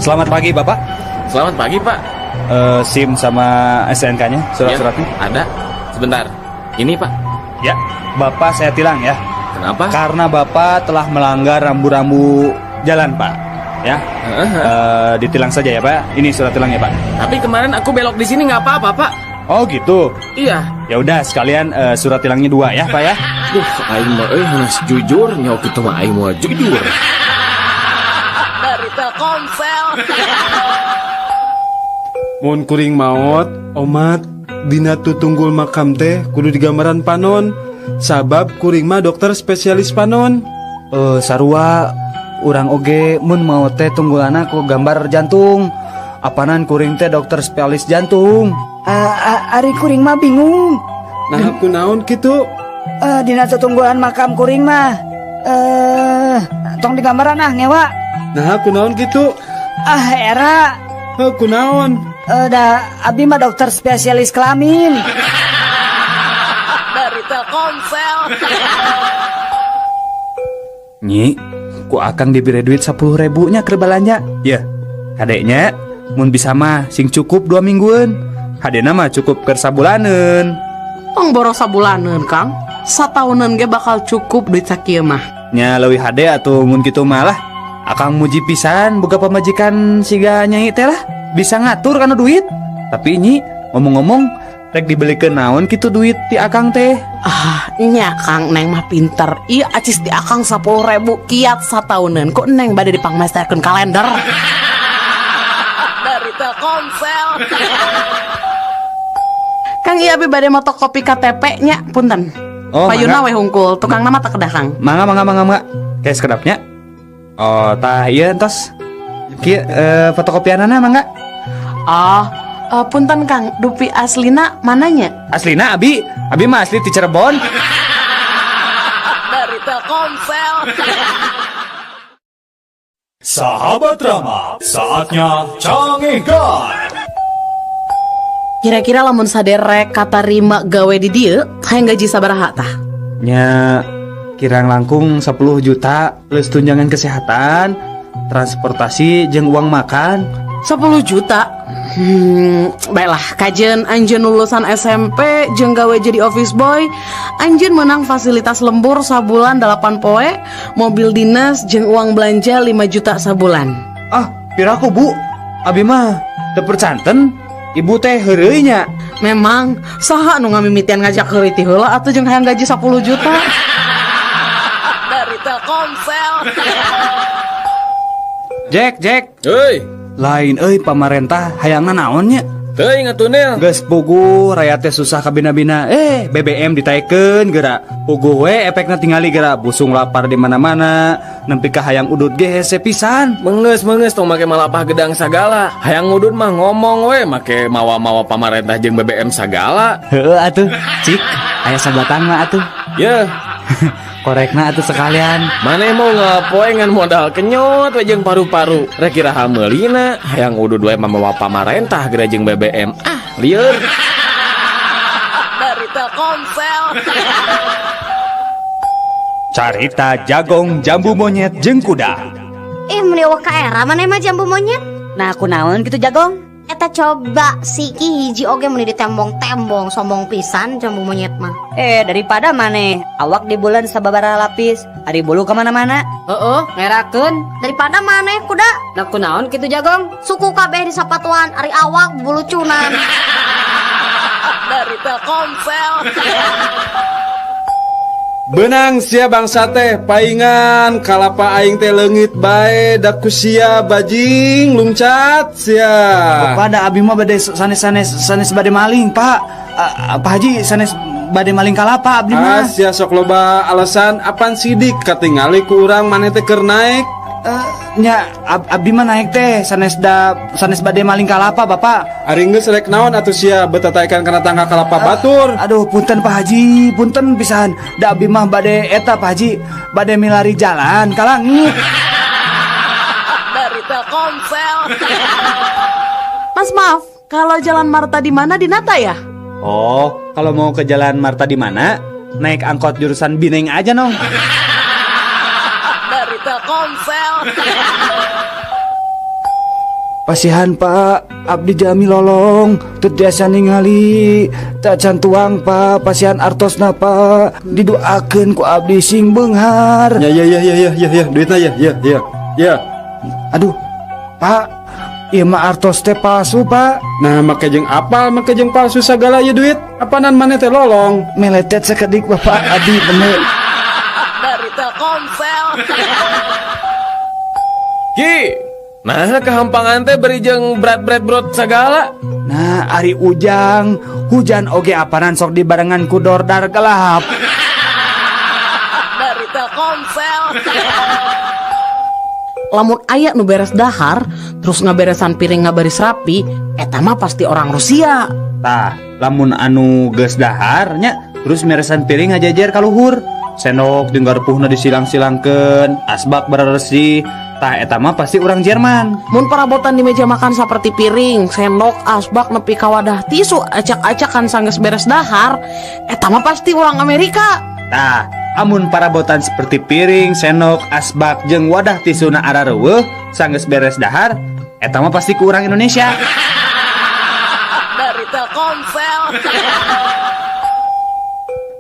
Selamat pagi, Bapak. Selamat pagi, Pak. SIM sama SNK-nya, surat-suratnya? Ya, ada. Sebentar. Ini, Pak. Ya, Bapak saya tilang ya. Kenapa? Karena Bapak telah melanggar rambu-rambu jalan, Pak. Ya. Ditilang saja ya, Pak. Ini surat tilangnya, Pak. Tapi kemarin aku belok di sini nggak apa-apa, Pak. Oh, gitu. Iya. Ya udah, sekalian surat tilangnya 2 ya, Pak ya. Duh, aing mah euy hanas jujur, nyawa kitu mah aing mah jujur. Dari Telkomsel. Mun kuring maot, omat dina tutunggul makam teh kudu digambaran panon. Sabab kuring mah dokter spesialis panon. Sarua urang oge mun maot teh tunggulana ku gambar jantung. Apanan kuring teh dokter spesialis jantung. Ari kuring mah bingung. Nah, aku naon kitu? Dina tutunggulan makam kuring mah tong digambaran ah ngewa. Nah, aku naon kitu? Ah, era. Aku naon? Da abi mah dokter spesialis kelamin. Dari Telkomsel. Nyi, ku akang diberi duit 10.000 nya keur balanja. Yeuh, kadeknya mun bisa mah sing cukup 2 mingguan. Hadena mah cukup keur sabulaneun. Tong boros sabulaneun, Kang. Sataunan ge bakal cukup duit sakieu mah. Nya leuwih hade atuh mun kitu mah lah. Akang muji pisan boga pamajikan siga nyai teh lah. Bisa ngatur kana duit. Tapi nyi, ngomong-ngomong rek dibelikeun naon kitu duit ti akang teh? Ah, nya Kang, neng mah pinter. Ieu acis ti akang 10.000 kiat satauneun. Kok neng bade dipangmesterkeun kalender? Dari Telkomsel. Kang, ieu abi bade motokopi KTP nya, punten. Oh, payuna mangga. We hungkul, tukang nama teu kedah, Kang. Mangga, mangga, mangga, mangga. Kayak sekedapnya. Oh, tah ieu entos. Kieu fotokopianana mangga. Oh, punten Kang, dupi aslina mananya? Aslina abi, abi mah asli ti Cirebon. Dari Telkomsel. Sahabat Rama, saatnya Cangehgar. Kira-kira lamun saderek katarima gawe di dieu, hayang gaji sabaraha tah? Nya kirang langkung 10 juta plus tunjangan kesehatan, transportasi jeung uang makan. 10 juta? Baiklah, kajen anjeun lulusan SMP jeung gawe jadi office boy, anjeun menang fasilitas lembur sabulan 8 poe, mobil dinas jeung uang belanja 5 juta sabulan. Ah, piraku Bu? Abi mah teu percanten. Ibu teh heureuy nya. Memang saha nu ngamimitian ngajak heureuy ti heula atuh jeung hayang gaji 10 juta. Dari Telkomsel. Jack, Jack. Heuy. Lain euy pamarentah hayangna naon nya? Teuing atuh Nil. Geus puguh rakyat teh susah kabina-bina. BBM ditaekeun geura. Puguh we efekna tingali geura busung lapar di mana-mana. Nempi ka hayang udud ge hese pisan. Mengeus tong make malapah gedang sagala. Hayang udud mah ngomong we make mawa-mawa pamarentah jeung BBM sagala. Heueuh atuh, cik. Aya sabatang mah atuh. Yeuh. Korekna atuh sekalian. Maneh mau ngapoe ngan modal kenyot we jeung paru-paru. Rek iraha meulina, hayang udud we mamawa pamarentah geura jeung BBM. Ah, lieur. Dari Telkomsel. Carita jagong jambu monyet jeung kuda. Ih, meni eueuh ka era maneh mah jambu monyet. Nah, kunaon kitu jagong? Eta coba siki hiji oge meni ditembong-tembong sombong pisan jambu monyet mah. Daripada maneh awak di bulan sababaraha lapis, ari bulu kemana-mana. Heeh, ngerakeun. Daripada maneh kuda. Nah, kunaon kitu jagong? Suku kabeh di sapatuan, ari awak bulucunan. Dari Telkomsel. Benang sia bangsa teh paingan kalapa aing teh leungit bae da ku sia bajing lungcat sia. Bapak da abi mah bade sanes bade maling, Pak. Pak Haji sanes bade maling kalapa abdi mah. Ah, sia sok loba alasan apan sidik katingali ku urang maneh teh keur naik. Nya abdi mah naik teh sanes bade maling kalapa Bapak. Ari geus rek naon atuh sia betataekan kana tangga kalapa batur. Aduh punten Pak Haji, punten pisan. Da abdi mah bade eta Pak Haji, bade milari jalan ka langit. Dari Telkomsel. Mas maaf, kalau jalan Marta di mana di Nata ya? Oh, kalau mau ke jalan Marta di mana? Naik angkot jurusan Bineng aja nong. Dari Telkomsel. Pasihan Pak, abdi jami lolong, teu tiasa ningali, tak cantuang Pak, pasihan artosna Pak, didoakeun ku abdi sing beunghar. Ya ya ya ya ya ya ya, duitna ya ya ya. Ya. Aduh, Pak, ieu mah artos teh palsu Pak. Nah, make jeung apal, make jeung palsu sagala ieu duit, apanan maneh teh lolong? Meletet sakedik Bapak, abdi bener. Dari Telkomsel. Ki, nah kehampangan teh beri jeung berat-berat brot sagala. Nah, ari ujang, hujan oge apanan sok dibarengan ku dordar gelap. Dari Telkomsel. Lamun aya nu beres dahar, terus ngaberesan piring ngabaris rapi, eta mah pasti orang Rusia. Tah, lamun anu geus dahar nya, terus meresan piring ngajajer ka luhur. Sendok jeung garpuhna disilang-silangkeun, asbak beresih. Tah eta mah pasti urang Jerman. Mun parabotan di meja makan seperti piring, sendok, asbak nepi ka wadah tisu acak-acakan sanggeus beres dahar, eta mah pasti urang Amerika. Tah, amun parabotan seperti piring, sendok, asbak jeung wadah tisuna arareuweuh sanggeus beres dahar, eta mah pasti ku urang Indonesia. Dari Telkomsel.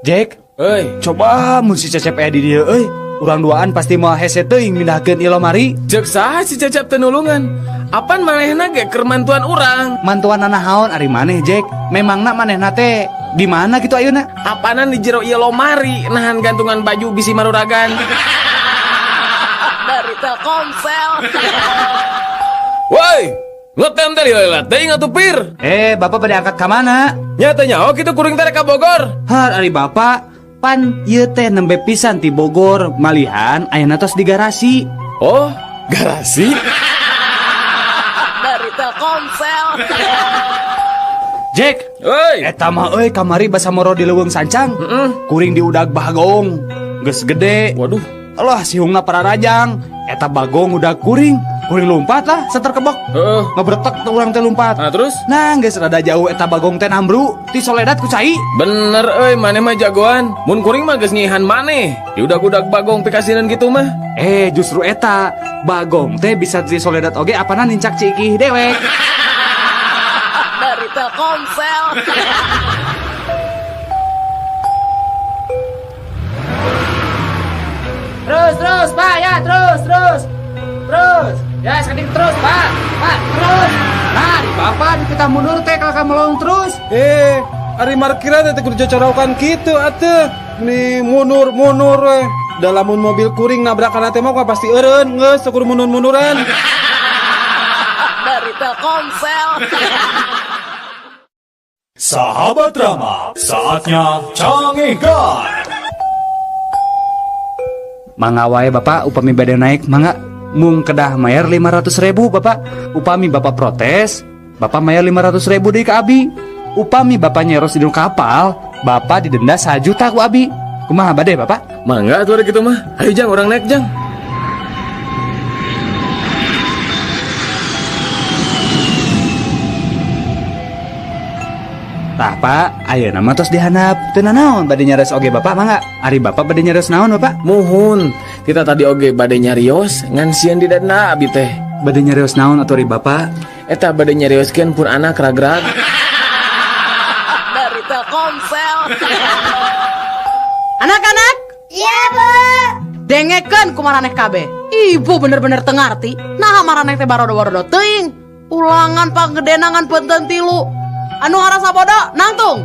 Jack, euy, coba mun si Cecep aya di dieu euy. Urang duaan pasti moal hese teuing mindahkeun ieu lomari. Ceuk saha si Cecep teu nulungan? Apan manehna ge keur mantuan urang? Mantuan naon ari maneh, Jack? Memangna manehna teh di mana kitu ayeuna? Apanan di jero ieu lomari nahan gantungan baju bisi maruragan. Dari Telkomsel. Woi, ngetem teh lila teuing atuh pir. Bapak bade angkat ka mana? Nya teh nyaho kitu kuring teh ka Bogor. Har ari bapak pan ieu teh nembe pisan ti Bogor, malihan ayeuna tos di garasi. Oh, garasi? Dari Telkomsel. Jack, euy, eta mah euy kamari basa moro di leuweung sancang. Kuring diudag bagong. Geus gede. Waduh. Alah sihungna pararajang. Eta bagong udah kuring. Kuring lompat lah, seter kebok. Ngebretek tuh urang teh lompat. Nah, terus? Nah, geus rada jauh eta bagong teh nambru, ti soledat ku cai. Bener euy, maneh mah jagoan. Mun kuring mah geus ngihan maneh. Diudag-udag bagong pikasinan gitu mah. Justru eta bagong teh bisa ti soledat oge apana nincak cikih dewek. Dari Telkomsel. Terus, terus, Pak, ya, terus, terus. Terus. Ya, sakedik terus, Pak. Pak, terus. Nah, di Bapak di kita mundur teh kalau kamu melong terus. Eh, ari markiran teh kudu cocorokan kitu atuh. Nih mundur-mundur we. Da lamun mobil kuring nabrakan teh mah pasti eureun geus teu kudu mundur-munduran. Dari Telkomsel. Sahabat Rama, saatnya Cangehgar. Mangga wae Bapak, upami bade naik mangga, mung kedah mayar 500 ribu Bapak. Upami Bapak protes, Bapak mayar 500 ribu deui ka abi. Upami Bapak nyeros di kapal, Bapak didenda 1 juta ku abi. Kumaha, bade Bapak? Mangga atuh gitu mah. Ayo Jang, urang naik Jang. Tah Pak, ayeuna mah tos dihandap. Teu nanaon bade nyares oge Bapak mangga. Ari Bapak bade nyares naon Bapak? Muhun, kita tadi oge bade nyarios ngan sieun didenda abi teh. Bade nyarios naon atuh ari Bapak? Eta bade nyarioskeun pun anak ragrag. Dari Telkomsel. Anak-anak, Iya, Bu. Dengekeun ku maraneh kabeh. Ibu bener-bener teu ngarti. Nah, maraneh teh barodo-barodo teuing. Ulangan panggedena ngan benten tilu. Anu ngarasa bodoh, nangtung.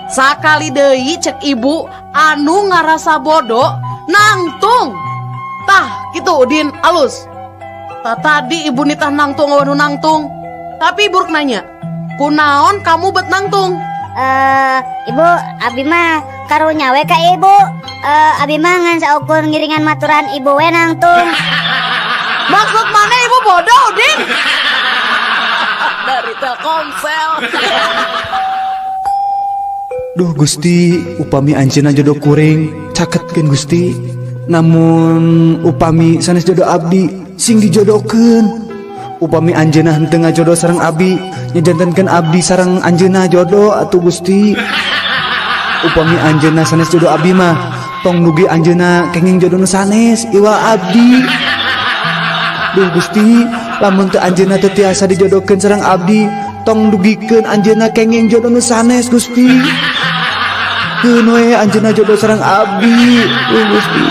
Sakali deui cek ibu, anu ngarasa bodoh, nangtung. Tah, gitu Udin, alus. Tah tadi ibu nitah nangtung anu nangtung. Tapi ibu rek nanya, kunaon kamu bet nangtung? Eh, Ibu, abi mah karunya we ka ibu. Eh, abi mah ngan saukur ngiringan maturan ibu we nangtung. Maksud mana ibu bodoh, Udin? Dari Telkomsel. Duh Gusti, upami anjeunna jodoh kuring, caketkeun Gusti. Namun upami sanes jodoh abdi, sing dijodohkeun. Upami anjeunna henteu ngajodoh sareng abdi, nyajantenkeun abdi sareng anjeunna jodoh atuh Gusti. Upami anjeunna sanes jodoh abdi mah, tong dugi anjeunna kenging jodoh nu sanes iwal abdi. Duh Gusti, lamun teu anjeunna teu tiasa dijodohkeun sareng abdi, tong dugikeun anjeunna kenging jodoh nu sanes Gusti. Keun we anjeunna jodoh sareng abdi. Duh Gusti,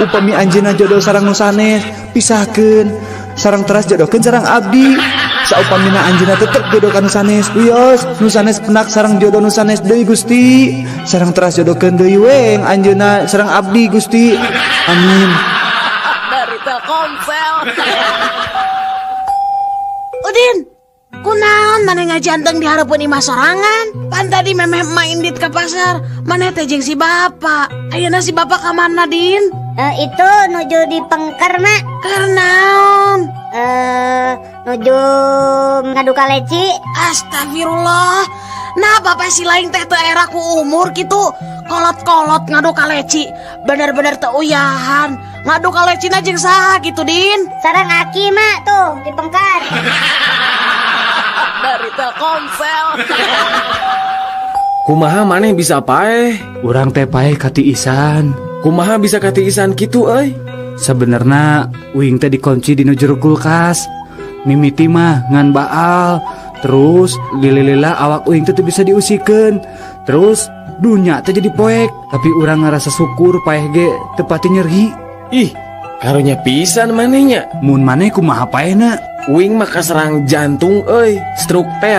upami anjeunna jodoh sareng nu sanes, pisahkeun sareng teras jodohkeun sareng abdi. Saupamina anjeunna tetep jodoh ka nu sanes, wios nu sanes penak sareng jodoh nu sanes deui Gusti. Sareng teras jodohkeun deui we anjeunna sareng abdi Gusti. Amin. Dari Telkomsel. Udin, kunaon maneh ngajanteng di hareupeun imah sorangan? Pan tadi memeh emak indit ke pasar, maneh teh jeung si bapak. Ayeuna si bapak ka mana, Din? Eh, itu nuju di pengker, Mak. Keur naon? Eh, nuju ngadu kaleci. Astagfirullah. Nah, bapak si lain teh teu era ku umur gitu. Kolot-kolot ngadu kaleci. Bener-bener teu uyahan. Ngadu kalecina jeung saha gitu, Din? Sareng aki, Mak, tuh di pengker. Dari Telkomsel. Kumaha maneh bisa paeh? Urang teh paeh katiisan. Kumaha bisa katiisan kitu euy? Sebenarnya uing teh dikunci di nu jero kulkas. Mimiti mah ngan baal. Terus lila-lila awak uing teh teu bisa diusikeun. Terus dunya teh jadi poek. Tapi urang ngerasa syukur paeh ge teu pati nyeri. Ih, karunya pisan manehnya. Mun maneh kumaha paehna? Uing mah kaserang jantung euy, stroke teh.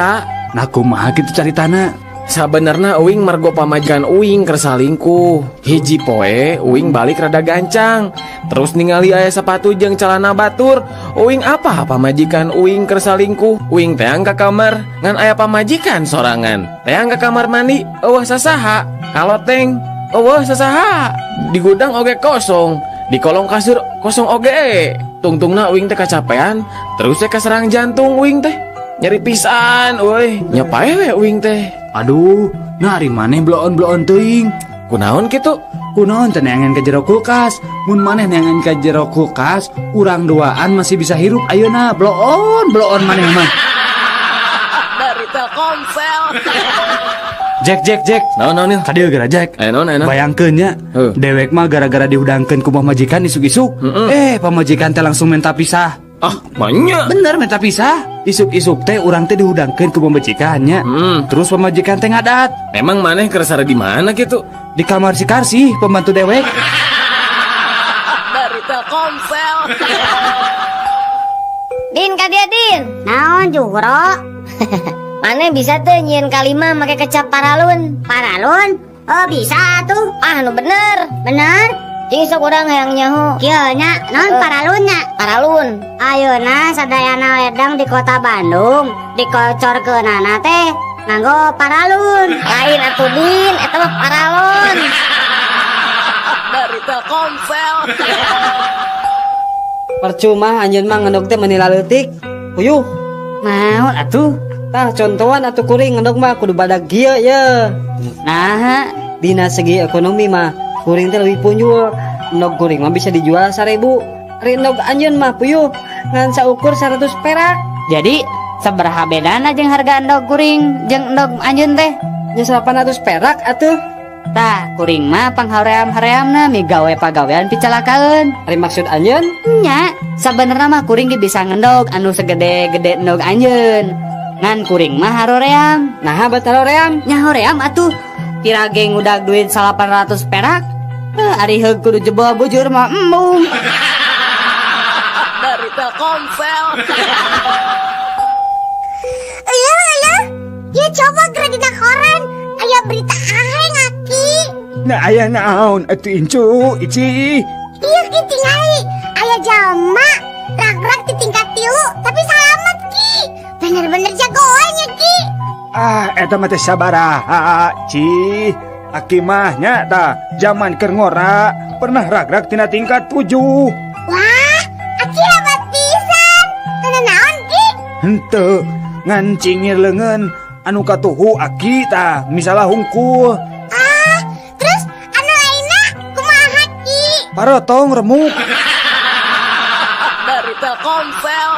Nah, kumaha kitu caritana? Sabenerna uing margo pamajikan uing keur salingkuh. Hiji poe uing balik rada gancang. Terus ningali aya sepatu jeung celana batur. Uing apa pamajikan uing keur salingkuh. Uing teang ka kamar ngan aya pamajikan sorangan. Teang ka kamar mandi euweuh sasaha. Kaloteng euweuh sasaha. Di gudang oge kosong. Di kolong kasur kosong oge. Tungtungna uing teh kacapean, terus teh kaserang jantung uing teh. Nyeri pisan euy, nya paeh we uing teh. Aduh, nah ari maneh bloon-bloon teuing. Kunaon kitu? Kunaon teh neangan ke jero kulkas? Mun maneh neangan ke jero kulkas, urang duaan masih bisa hirup ayeuna. Bloon, bloon maneh mah. Dari Telkomsel. Jack, Jack, Jack. Naon naon Nil? Kadieu geura Jack. Aya naon aya naon? Bayangkeun nya, dewek mah gara-gara dihudangkeun ku pamajikan isuk-isuk. Eh, pamajikan teh langsung minta pisah. Ah, banyak. Bener minta pisah. Isuk-isuk teh urang teh dihudangkeun ku pamajikannya. Terus pamajikan teh ngadat. Emang maneh keur sare di mana kitu? Di kamar si Karsi, pembantu dewek. Dari Telkomsel. Din ka dia Din. Naon Juhro? Mana bisa tuh nyieun kalima make kecap paralun? Paralun? Oh bisa tuh. Ah nu bener. Bener? Cing sok urang hayang nyaho. Kieu nya, naon paralun nya? Paralun. Ayeuna sadayana ledeng di kota Bandung dikocorkeunana teh nganggo paralun. Lain atuh Din, eta mah paralon. Dari Telkomsel. Percuma anjeun mah ngendog teh meuni laleutik. Puyuh. Naon atuh? Tah contohan atuh kuring ngendog mah kudu badag kieu ye. Nah, dina segi ekonomi mah kuring teh leuwih punjul. Endog kuring mah bisa dijual 1000. Ari endog anjeun mah puyuh ngan saukur 100 perak. Jadi sabaraha bedana jeung harga endog kuring jeung endog anjeun teh? Nya 800 perak atuh. Tah, kuring mah panghaream-hareamna migawe pagawean picalakaeun. Ari maksud anjeun? Nya, sabenerna mah kuring ge bisa ngendog anu segede-gede endog anjeun. Ngan kuring mah haroream. Naha bet haroream? Nya hoream atuh. Pira ge ngudag duit 800 perak. Ari heug kudu jebol bujur mah embung. Dari Telkomsel. Iya, iya. Ya coba geura dina koran. Aya berita aheng aki. Nah aya naon atuh incu ici. Iya ki tingali. Aya jalma ragrak di tingkat 3 tapi salamet ki. Bener-bener jagoannya ki. Ah eta mah teh sabaraha ci. Aki mah nya tah zaman keur ngora pernah ragrak tina tingkat 7. Wah, aki hebat pisan. Teu naon ki? Henteu, ngan cingir leungeun anu katuhu aki tah misalah hungkul. Ah, terus anu lainna kumaha ki? Parotong remuk. Dari Telkomsel.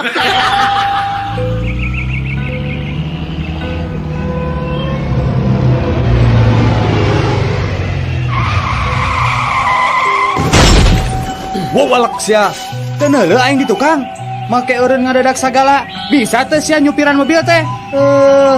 Wawalak sia, teu neuleuh aing di tukang. Make eureun ngadadak sagala, bisa teu sia nyupiran mobil teh?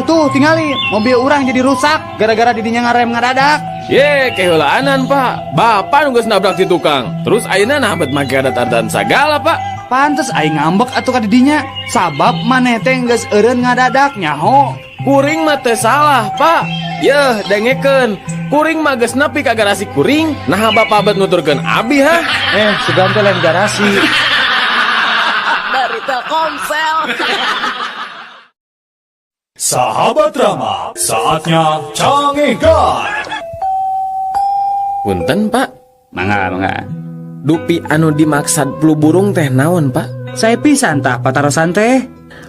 Tuh tingali, mobil urang jadi rusak gara-gara didinya ngarem ngadadak. Ye, keheulaanan Pak. Bapak nu geus nabrak di tukang. Terus ayeuna nah bet make adat-adatan sagala, Pak. Pantes aing ngambek atuh ka didinya, sabab maneh teh geus eureun ngadadak nyaho. Kuring mah teu salah, Pak. Yeuh, dengekeun. Kuring mah geus nepi ka garasi kuring, naha bapak bet nuturkeun abi ha? Sugan teh lain garasi. Dari Telkomsel. Sahabat Rama, saatnya Cangehgar. Punten, Pak. Mangga, mangga. Dupi anu dimaksad flu burung teh naon, Pak? Saya pisan tah patarosan teh.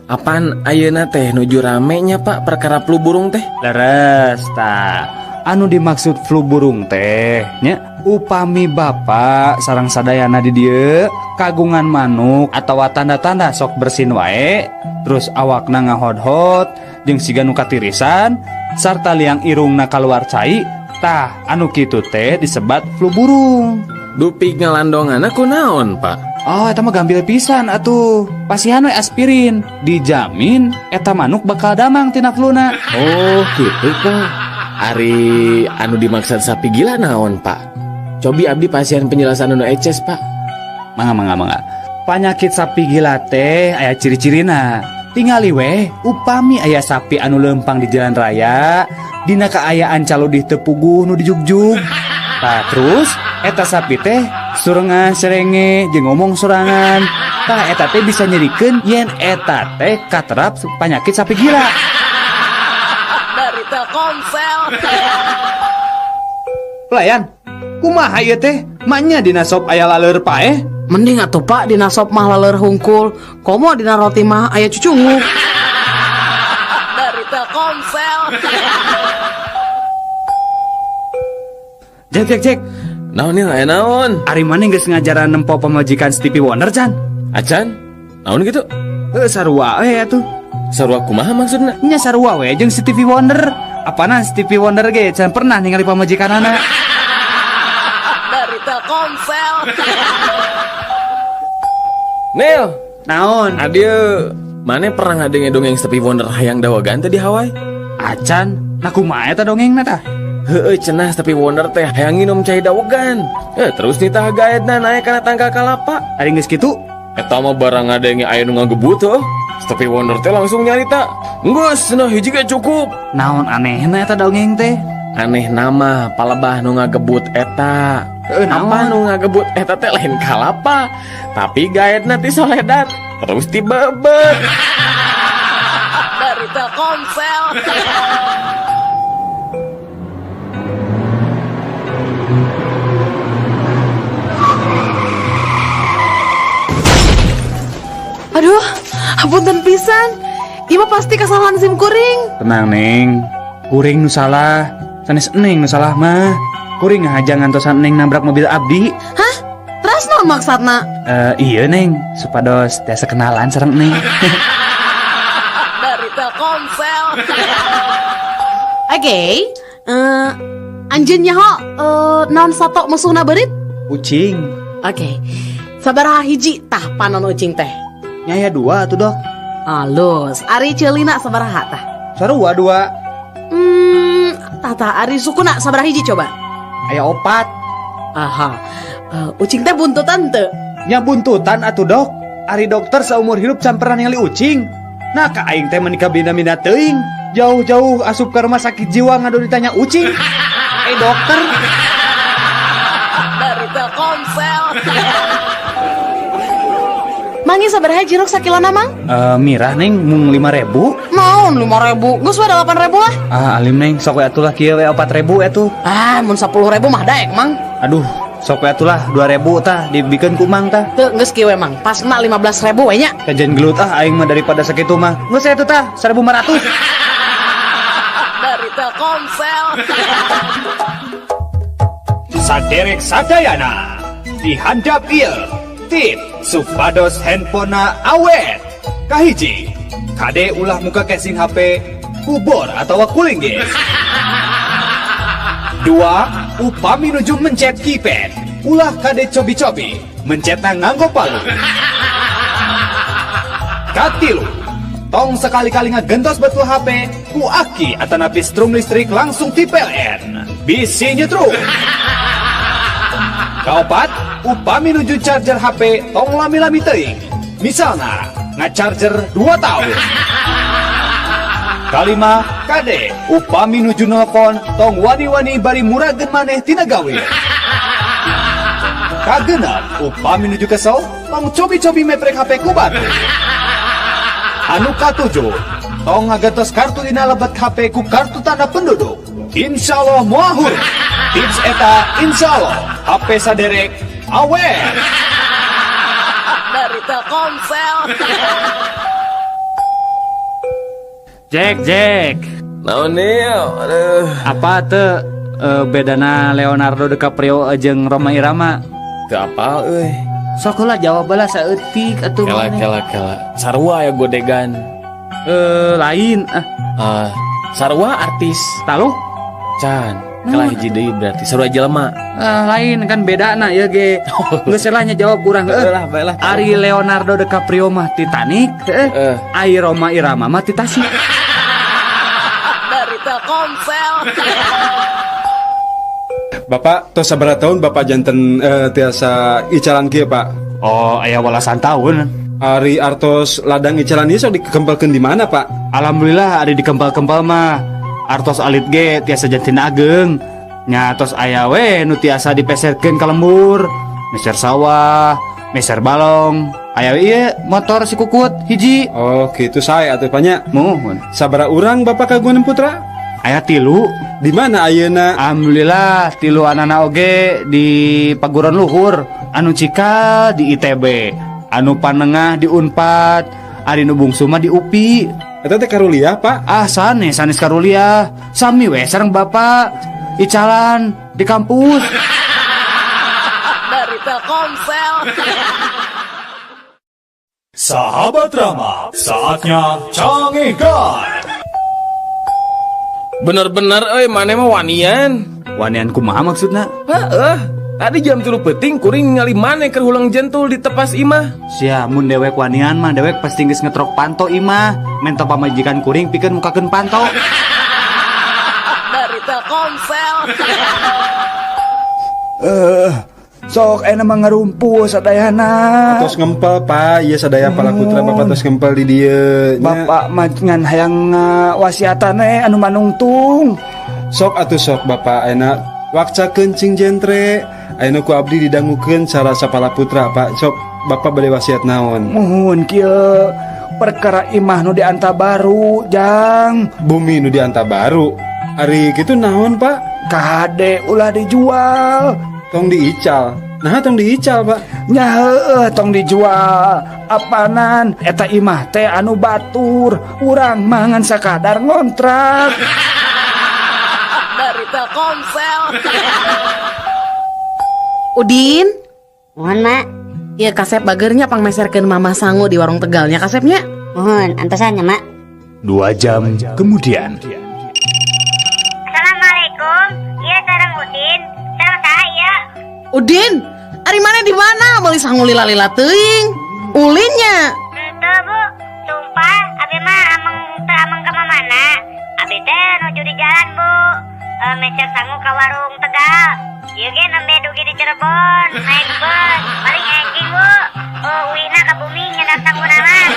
Apan ayeuna teh nuju rame nya, Pak, perkara flu burung teh? Leres tah. Anu dimaksud flu burung teh nya upami bapak sareng sadayana di dieu kagungan manuk atawa tanda-tanda sok bersin wae terus awakna ngahodhot jeung siga nu katirisan sarta liang irungna kaluar cai tah anu kitu teh disebat flu burung. Dupi ngalandonganna kunaon, Pak? Oh, eta mah gampil pisan atuh. Pasihan we aspirin, dijamin eta manuk bakal damang tina fluna. Oh, gitu, Pak. Ari anu dimaksud sapi gila naon, Pak? Cobi abdi pasien penjelasan anu eces, Pak. Mangga, mangga, mangga. Panyakit sapi gila teh aya ciri-cirina. Tingali weh, upami aya sapi anu lempang di jalan raya, dina kaayaan caludih teu puguh nu dijugjug. Tah terus eta sapi teh surengan serenge jeung ngomong sorangan. Tah eta teh bisa nyerikeun yen eta teh katerap panyakit sapi gila. Dari Telkomsel. Pelayan, kumaha ieu teh? Manya dina sop aya laleur paeh? Mending atuh Pak dina sop mah laleur hungkul, komo dina roti mah aya cucunguk. Dari Telkomsel. Jek, jek, jek. Naon ieu aya naon? Ari maneh geus ngajaran nempo pamajikan Stevie Wonder can? Acan? Naon kitu? Heuh sarua we atuh. Sarua kumaha maksudna? Nya sarua we jeung Stevie Wonder. Apana Stevie Wonder ge can pernah ningali pamajikanana. Dari Telkomsel. Nil, naon? Adieu. Mane pernah ngadenge dongeng Stevie Wonder hayang dawagan teh di Hawaii? Acan, nah kumaha eta dongengna tah? Heueuh cenah Stevie Wonder teh hayang nginum cai dawegan. Terus nitah gaetna naek kana tangkal kalapa. Ari geus kitu? Eta mah barang ngadenge aya nu ngagebut heuh. Stevie Wonder teh langsung nyarita. Geus cenah hiji ge cukup. Naon anehna eta dongeng teh? Aneh nama palebah nu ngagebut eta. Apa nu ngagebut eta teh lain kalapa, tapi gaetna ti soledat terus tibebet. Dari Telkomsel. Aduh, hapunten pisan. Ieu mah pasti kesalahan sim kuring. Tenang, Neng. Kuring nu salah. Sanes Neng nu salah mah. Kuring ngahaja ngantosan Neng nabrak mobil abdi. Hah? Terus naon maksudna? Iya, Neng, supados tiasa kenalan sareng Neng. Dari Telkomsel. Oke, anjeun nyaho naon sato musuhna beurit? Ucing. Oke. Sabaraha hiji tah panon ucing teh? Nyaya 2 atuh, Dok. Alus, ari ceulina sabaraha tah? Sarua 2. Tah tah ari sukuna sabaraha hiji coba? Aya 4. Aha. Ucing teh buntutan teu? Nya buntutan atuh, Dok. Ari dokter saumur hidup can pernah ningali ucing. Nah, ka aing teh menikah bina-bina teuing. Jauh-jauh asup ke rumah sakit jiwa ngadu ditanya ucing. Dokter. Dari Telkomsel. Mangi sabaraha jeruk sakilona, Mang? Mirah, Neng, mung 5.000. Naon 5.000? Geus we 8.000 lah. Ah, alim, Neng, sok we atuh lah kieu we 4.000 atuh. Ah, mun 10.000 mah daek, Mang. Aduh, sok we atuh lah 2.000 tah dibikeun ku Mang tah. Teu geus kieu we, Mang. Pasna 15.000 we nya. Kajian gelut ah aing mah daripada sakitu mah. Geus atuh tah 1.500. Dari Telkomsel. Saderek sadayana dihandap ieu tip supados handphonena awet. Kahiji, kade ulah muka casing HP kubor atau kuling guys. 2, upami nuju mencet keypad, ulah kade cobi-cobi mencetna nganggo palu. Katilu, tong sekali-kali ngagentos betul HP ku aki atanapi strum listrik langsung ti PLN. Bisi nyetrum. Kaopat, upami nuju charger HP tong lami-lami teuing. Misalna ngacharger 2 tahun. Kalima, kade upami nuju nelpon tong wani-wani bari murageun maneh tina gawe. Kagenep, upami nuju kesel tong cobi-cobi meprek HP ku batu. Anu katujuh, tong ngagentos kartu dina lebet HP ku kartu tanda penduduk. Insya Allah moal huruf. Tips eta insya Allah HP saderek awet. Dari Telkomsel. Jack, Jack. Naon ieu? Aduh. Apa teu bedana Leonardo DiCaprio jeung Rhoma Irama? Teu apal euy. Sok heula jawab heula saeutik atuh. Kela kela kela. Sarua ya godegan. Lain ah. Sarua artis. Taluh? Can. Kalah hiji deui berarti sarua jelema. Lain kan bedana ieu ge. Geus lah nya jawab kurang heuh. Lah, bae lah. Ari Leonardo DiCaprio mah Titanic, heuh. Ari Rhoma Irama mah Titasik. Dari Telkomsel. Bapak tos sabaraha tahun Bapak janten tiasa icalan kieu, Pak? Oh, aya walasan tahun. Ari artos ladang icalan ieu sok dikempelkeun di mana, Pak? Alhamdulillah ari dikempel-kempel mah. Artos alit ge tiasa janten ageng. Nya tos aya we nu tiasa dipeserkeun ka lembur. Meser sawah, meser balong. Aya we ieu motor si kukut hiji. Oh, kitu sae atuh Pak nya. Muhun. Sabaraha urang Bapak kagungan putra? Aya 3. Di mana ayeuna? Alhamdulillah 3 anana oge di Paguron Luhur, anu cikal di ITB, anu panengah di Unpad, ari nu bungsu mah di UPI. Eta teh karuliah, Pak? Ah, sanes, sanes karuliah. Sami we sareng Bapak icalan di kampus. Dari Telkomsel. Sahabat Rama, saatnya Canggihkan. Bener-bener euy maneh mah wanian. Wanian kumaha maksudna? Heeh. Tadi jam 3 peuting kuring ningali maneh keur hulang jentul di tepas imah. Sia, mun dewek wanian mah dewek pasti geus ngetrok panto imah. Mento pamajikan kuring pikeun mukakeun panto. Dari Telkomsel. Sok ayeuna mah ngarumpul sadayana. Atos ngempel, Pak. Ieu sadaya pala putra Bapak tos ngempel di dieu nya. Bapak mah ngan hayang wasiatan we anu manungtung. Sok atuh sok Bapak ayeuna wakcakeun cing jentre. Ayeuna ku abdi didangukeun cara sapala putra, Pak. Sok Bapak bade wasiat naon? Muhun kieu perkara imah nu dianta baru, Jang. Bumi nu dianta baru. Ari kitu naon, Pak? Kade ulah dijual. Tong diical. Nah, tong diical, Pak. Nya heueuh tong dijual. Apanan eta imah teh anu batur, urang mah ngan sakadar ngontrak. Dari Telkomsel. Udin. Mohon, Mak. Iya kasep bagernya pangmeserkeun mama sangu di warung Tegalnya kasepnya. Mohon, antosan ya, Mak. 2 jam kemudian. Assalamualaikum. Iya sareng Udin. Sareng saha ieu? Udin, ari mana di mana? Meuli sangu lila-lila teuing. Ulinnya. Henteu, Bu. Sumpah, abi mah ameng teu ameng ka mana. Abi teh nuju di jalan, Bu. Meser sangu ka warung Tegal. Ieu ge nembe dugi di Cirebon, naik bus. Paling enjing, Bu. Uwina ka bumi nyedak sanguna mah.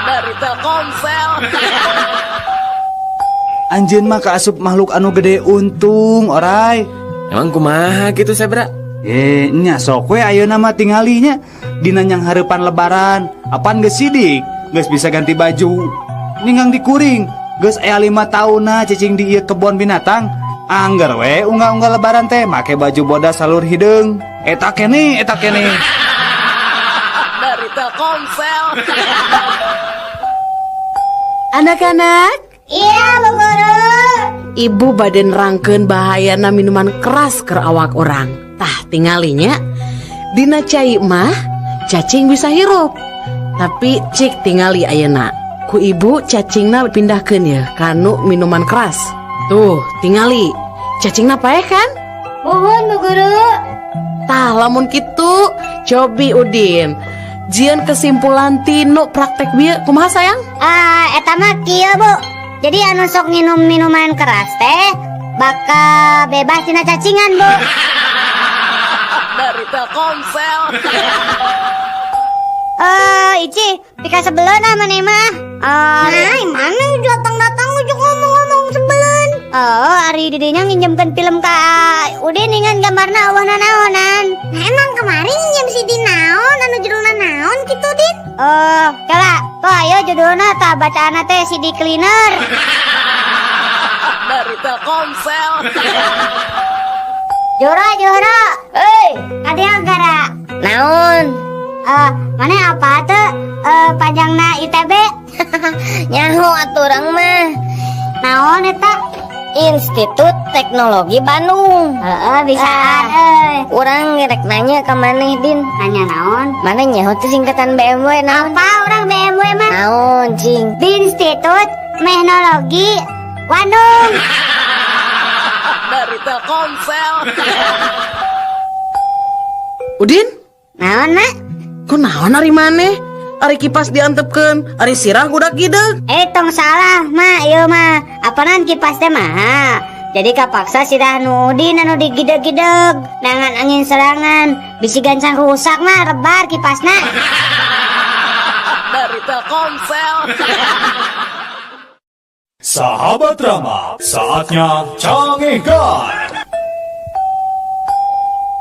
Dari Telkomsel. Anjeun mah kaasup makhluk anu gede untung, orai. Emang kumaha gitu, Sebra? Nya sok we ayeuna mah tinggalinya dina nyang hareupan lebaran. Apan geus sidik, geus bisa ganti baju. Ninggang dikuring, geus aya 5 taunna cicing di ieu kebon binatang. Angger we unggal-unggal lebaran teh make baju bodas salur hideung. Eta keneh, eta keneh. Dari Telkomsel. Anak-anak. Iya, Bu Guru. Ibu bade nerangkeun bahayana minuman keras keur awak urang. Tah tingalinya dina cai mah cacing bisa hirup. Tapi cik tingali ayeuna. Ku ibu cacingna pindahkeun ya kanu minuman keras. Tuh, tingali. Cacingna paeh kan? Muhun, Bu Guru. Tah lamun kitu cobi Udin. Jieun kesimpulan tinu praktek bieu kumaha sayang? Eta mah kieu, Bu. Jadi anu sok nginum minuman keras teh bakal bebas tina cacingan, Bu. Dari Telkomsel. Ici, pika sebeleun ah maneh mah. Nah, mana datang-datang ujuk ngomong-ngomong sebeleun. Oh, ari didinya nginjemkeun film ka Udin ningan gambarna eueuh nanaonan. Nah, emang kemarin nginjem si Din naon anu judulna naon kitu, Din? Oh, kala, tuh ayo judulna tah bacaanna teh CD Cleaner. Dari Telkomsel. Joro, Joro. Hei, kadieu gara. Naon? Mana apa tuh? Panjangna ITB? Nyaho atuh urang mah. Naon eta? Institut Teknologi Bandung. Heeh, bisaan euy. Urang rek nanya ka maneh, Din. Nanya naon? Maneh nyaho teh singkatan BMW naon? Apa urang BMW mah? Naon, cing? Institut Teknologi Bandung. Dari Telkomsel. Udin? Naon, Mak? Ku naon ari maneh? Ari kipas diantepkeun, ari sirah gudak gideug. Tong salah, Mak, ieu mah. Apanan kipas teh mah? Jadi kapaksa sirah nu Udin anu digideg-gideg. Nangan angin serangan, bisi gancang rusak mah rebar kipasna. Dari Telkomsel. Sahabat Rama, saatnya canggihkan.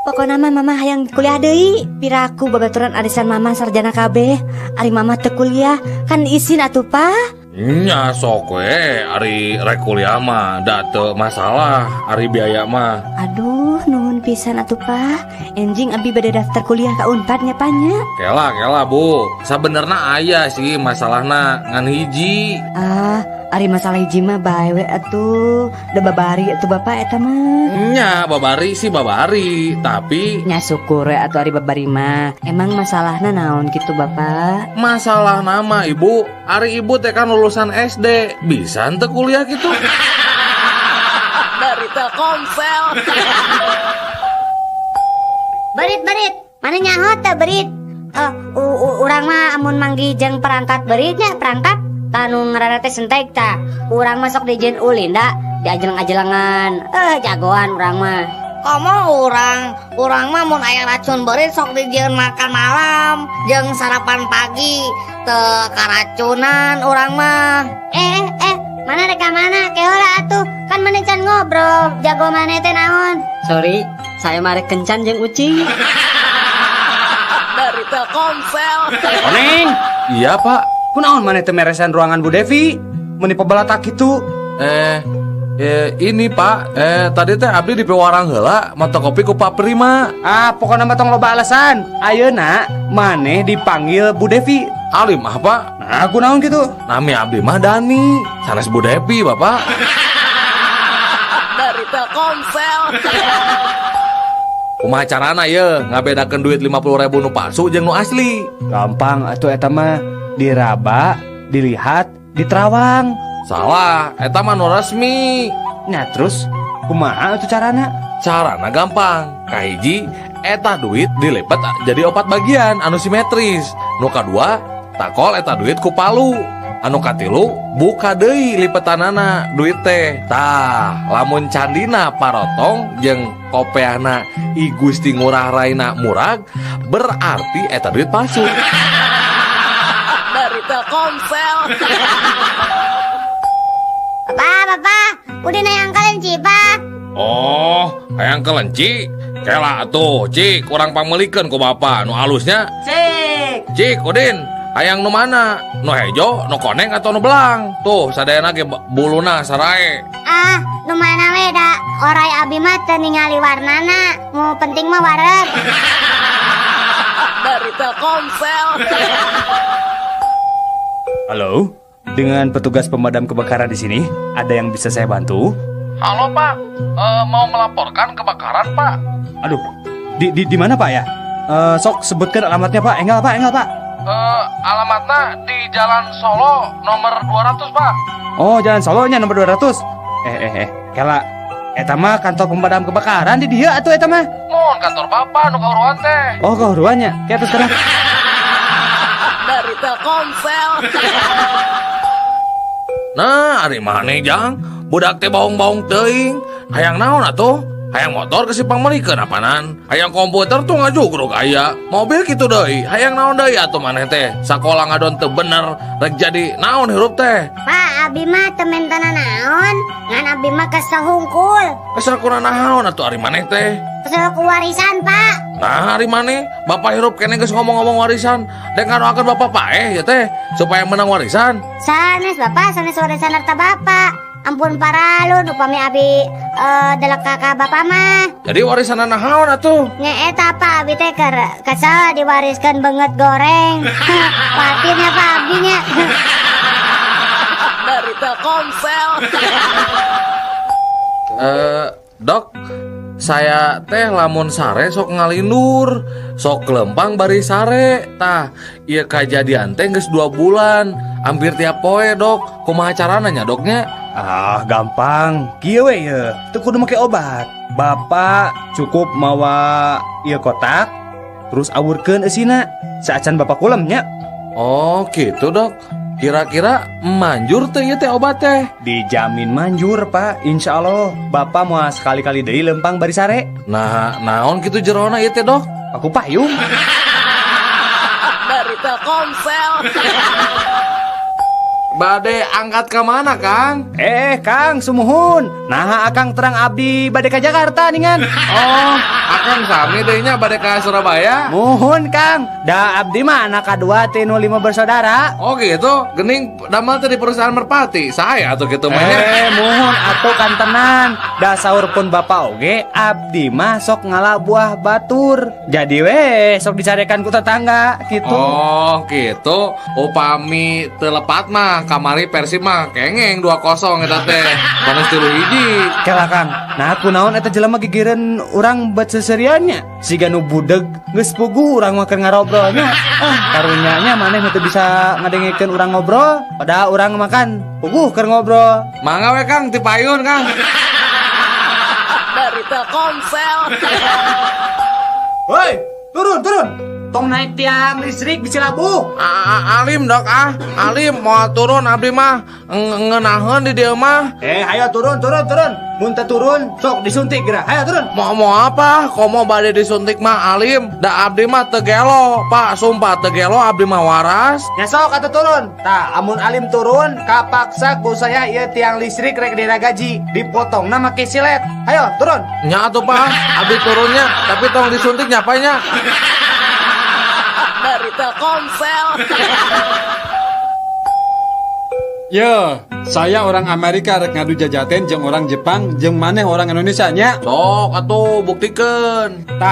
Pokona mah mama hayang kuliah deui. Piraku babaturan arisan mama sarjana kabeh. Ari mama teu kuliah, kan izin atuh, Pak. Nya sok we, ari rek kuliah mah da teu masalah, ari biaya mah. Aduh, nuhun pisan atuh, Pak. Enjing abi bade daftar kuliah ka Unpad nya, Pak nya. Kela, kela, Bu. Sabenerna aya sih masalahna ngan hiji. Ah, ari masalah hiji mah bae we atuh. Da babari atuh bapak eta mah. Nya, babari sih babari, tapi nya syukur we atuh ari babari mah. Emang masalahna naon kitu bapak? Masalah nama ibu, ari ibu teh kan lulusan SD, bisa henteu kuliah gitu. Dari Telkomsel. Berit-berit, mana nyaho teh berit? Urang mah amun manggih jeung perangkat beritnya, perangkat tanu ngaranna teh sentek ta. Urang mah sok dijieun ulin da, diajeleng-ajelengan. Jagoan urang mah. Komo urang, urang mah mun aya racun beurit sok dijieun makan malam jeung sarapan pagi, teu karacunan urang mah. Eh eh, mana rek ka mana? Ke heula atuh, kan maneh can ngobrol, jago maneh teh naon? Sorry, saya mah rek kencan jeung ucing. Dari Telkomsel. Koneng. Iya, Pak. Kunaon maneh teu meresan ruangan Bu Devi? Meuni pabalatak kitu. Ini Pak, tadi teh abdi di piwarang heula mawa kopi ku Pak Prima. Ah, pokoknya mah tong loba alasan. Ayeuna maneh dipanggil Bu Devi. Alim ah, Pak. Nah, kunaon kitu? Nami abdi mah Dani, sanes Bu Devi, Bapak. Dari Telkomsel. Kumaha carana ye ngabedakeun duit 50.000 nu palsu jeung nu asli? Gampang atuh eta mah, diraba, dilihat, diterawang. Salah, eta mah nu resmi. Nah, terus kumaha atuh carana? Carana gampang. Kahiji, eta duit dilipat jadi opat bagian anu simetris. Nu kadua, takol eta duit ku palu. Anu katilu, buka deui lipetanana duit teh. Tah, lamun candina parotong jeung kopeahna I Gusti Ngurah Raina murag, berarti eta duit palsu. Dari Telkomsel. Bapak, bapak, udah hayang kelenci, Pak. Oh, hayang kelenci? Kela atuh, Cik, kurang pangmeulikeun ku bapak nu alusnya. Cik. Cik, Udin, hayang nu mana? Nu hejo, nu koneng atau nu belang? Tuh, sadayana ge buluna sarae. Ah, nu mana we da orai abi mah teu ningali warnana. Nu penting mah wareg. Dari Telkomsel. Halo, dengan petugas pemadam kebakaran di sini, ada yang bisa saya bantu? Halo Pak, mau melaporkan kebakaran Pak. Aduh, di mana Pak ya? Sok sebutkan alamatnya Pak. Enggal Pak, enggal Pak. Alamatnya di Jalan Solo nomor 200 Pak. Oh, Jalan Solonya nomor 200. Kela, eta mah kantor pemadam kebakaran di dia atuh eta mah. Mohon kantor Bapak nu kahuruan teh. Oh, kahuruannya. Kayak terus sekarang. Dari Telkomsel. Nah, ari maneh jang, budak teh baung-baung teuing. Hayang naon atuh? Hayang motor ke si pangmeulikeun apanan? Hayang komputer tuh ngajugruk aya. Mobil kitu deui. Hayang naon deui atuh maneh teh? Sakola ngadon teu bener, rek jadi naon hirup teh? Pak, abi mah teu mentana naon, ngan abi mah kesel hungkul. Kesel kuna naon atuh ari maneh teh? Kesel ku warisan, Pak. Nah, ari maneh, bapak hirup kene geus ngomong-ngomong warisan. Dek ngadoakeun bapak paeh ya teh supaya menang warisan. Sanes bapak, sanes warisan harta bapak. Ampun paralun upami abi delek ka bapak mah. Jadi warisan naon atuh? Nya eta Pak, abi teh keur kesel diwariskeun beungeut goreng. Kuatirnya Pak abi nya. Dari Telkomsel. Dok, saya teh lamun sare sok ngalindur, sok kelempang bari sare. Tah, ieu kajadian teh geus 2 bulan, hampir tiap poe, Dok. Kumaha carana nya, Doknya? Ah, gampang. Kieu we ye, teu kudu make obat. Bapak cukup mawa ieu kotak, terus awurkeun eusina saacan bapak kulem nya. Oh, gitu, Dok. Kira-kira manjur teh ieu teh obat teh? Dijamin manjur, Pak. Insya Allah bapak mau sekali-kali deui lempang bari sare. Nah, naon kitu jerona ieu teh, Dok? Aku payung. Dari Telkomsel. Bade angkat ke mana, Kang? Kang, sumuhun. Nah, Akang terang abdi bade ke Jakarta ningan. Oh, Akang sami deui nya bade ka Surabaya? Muhun, Kang. Da abdi mah anak kadua ti nu 5 bersaudara. Oh, gitu. Gening damel teh di perusahaan Merpati. Saya atuh kitu mah nya. Muhun atuh kantenan. Da saur pun bapak oge abdi mah sok ngala buah batur. Jadi we sok dicarekan ku tetangga gitu. Oh, gitu. Upami teu lepat mah kamari Persib mah kengeng 2-0 eta teh. Panas 3-1. Kela Kang. Nah, kunaon eta jelema gigireun urang bet seseriannya. Siga nu budeg geus puguh urang mah keur ngarobrolnya. Ah, karunya nya maneh nu teu bisa ngadengekeun urang ngobrol, padahal urang makan puguh keur ngobrol. Mangga we Kang, ti payun Kang. Dari Telkomsel. Woi, turun, turun. Tong naik tiang listrik bisa labuh. Alim dok ah, alim moal turun abdi mah ngeunaheun di dieu mah. Eh, ayo turun, turun, turun. Mun teu turun, sok disuntik geura. Ayo turun. Mau mau apa? Komo bade disuntik mah alim. Da abdi mah teu gelo, Pak, sumpah teu gelo abdi mah waras. Nya sok atuh turun. Tah, amun alim turun, kapaksa ku saya ieu tiang listrik rek diragaji, dipotongna make silet. Ayo turun. Nya atuh Pak, abdi turunnya, tapi tong disuntik nya Pak nya. Dari Telkomsel. Yo, saya orang Amerika rek ngadu jajaten jeung orang Jepang jeung maneh orang Indonesia nya. Sok atuh buktikeun. Tah.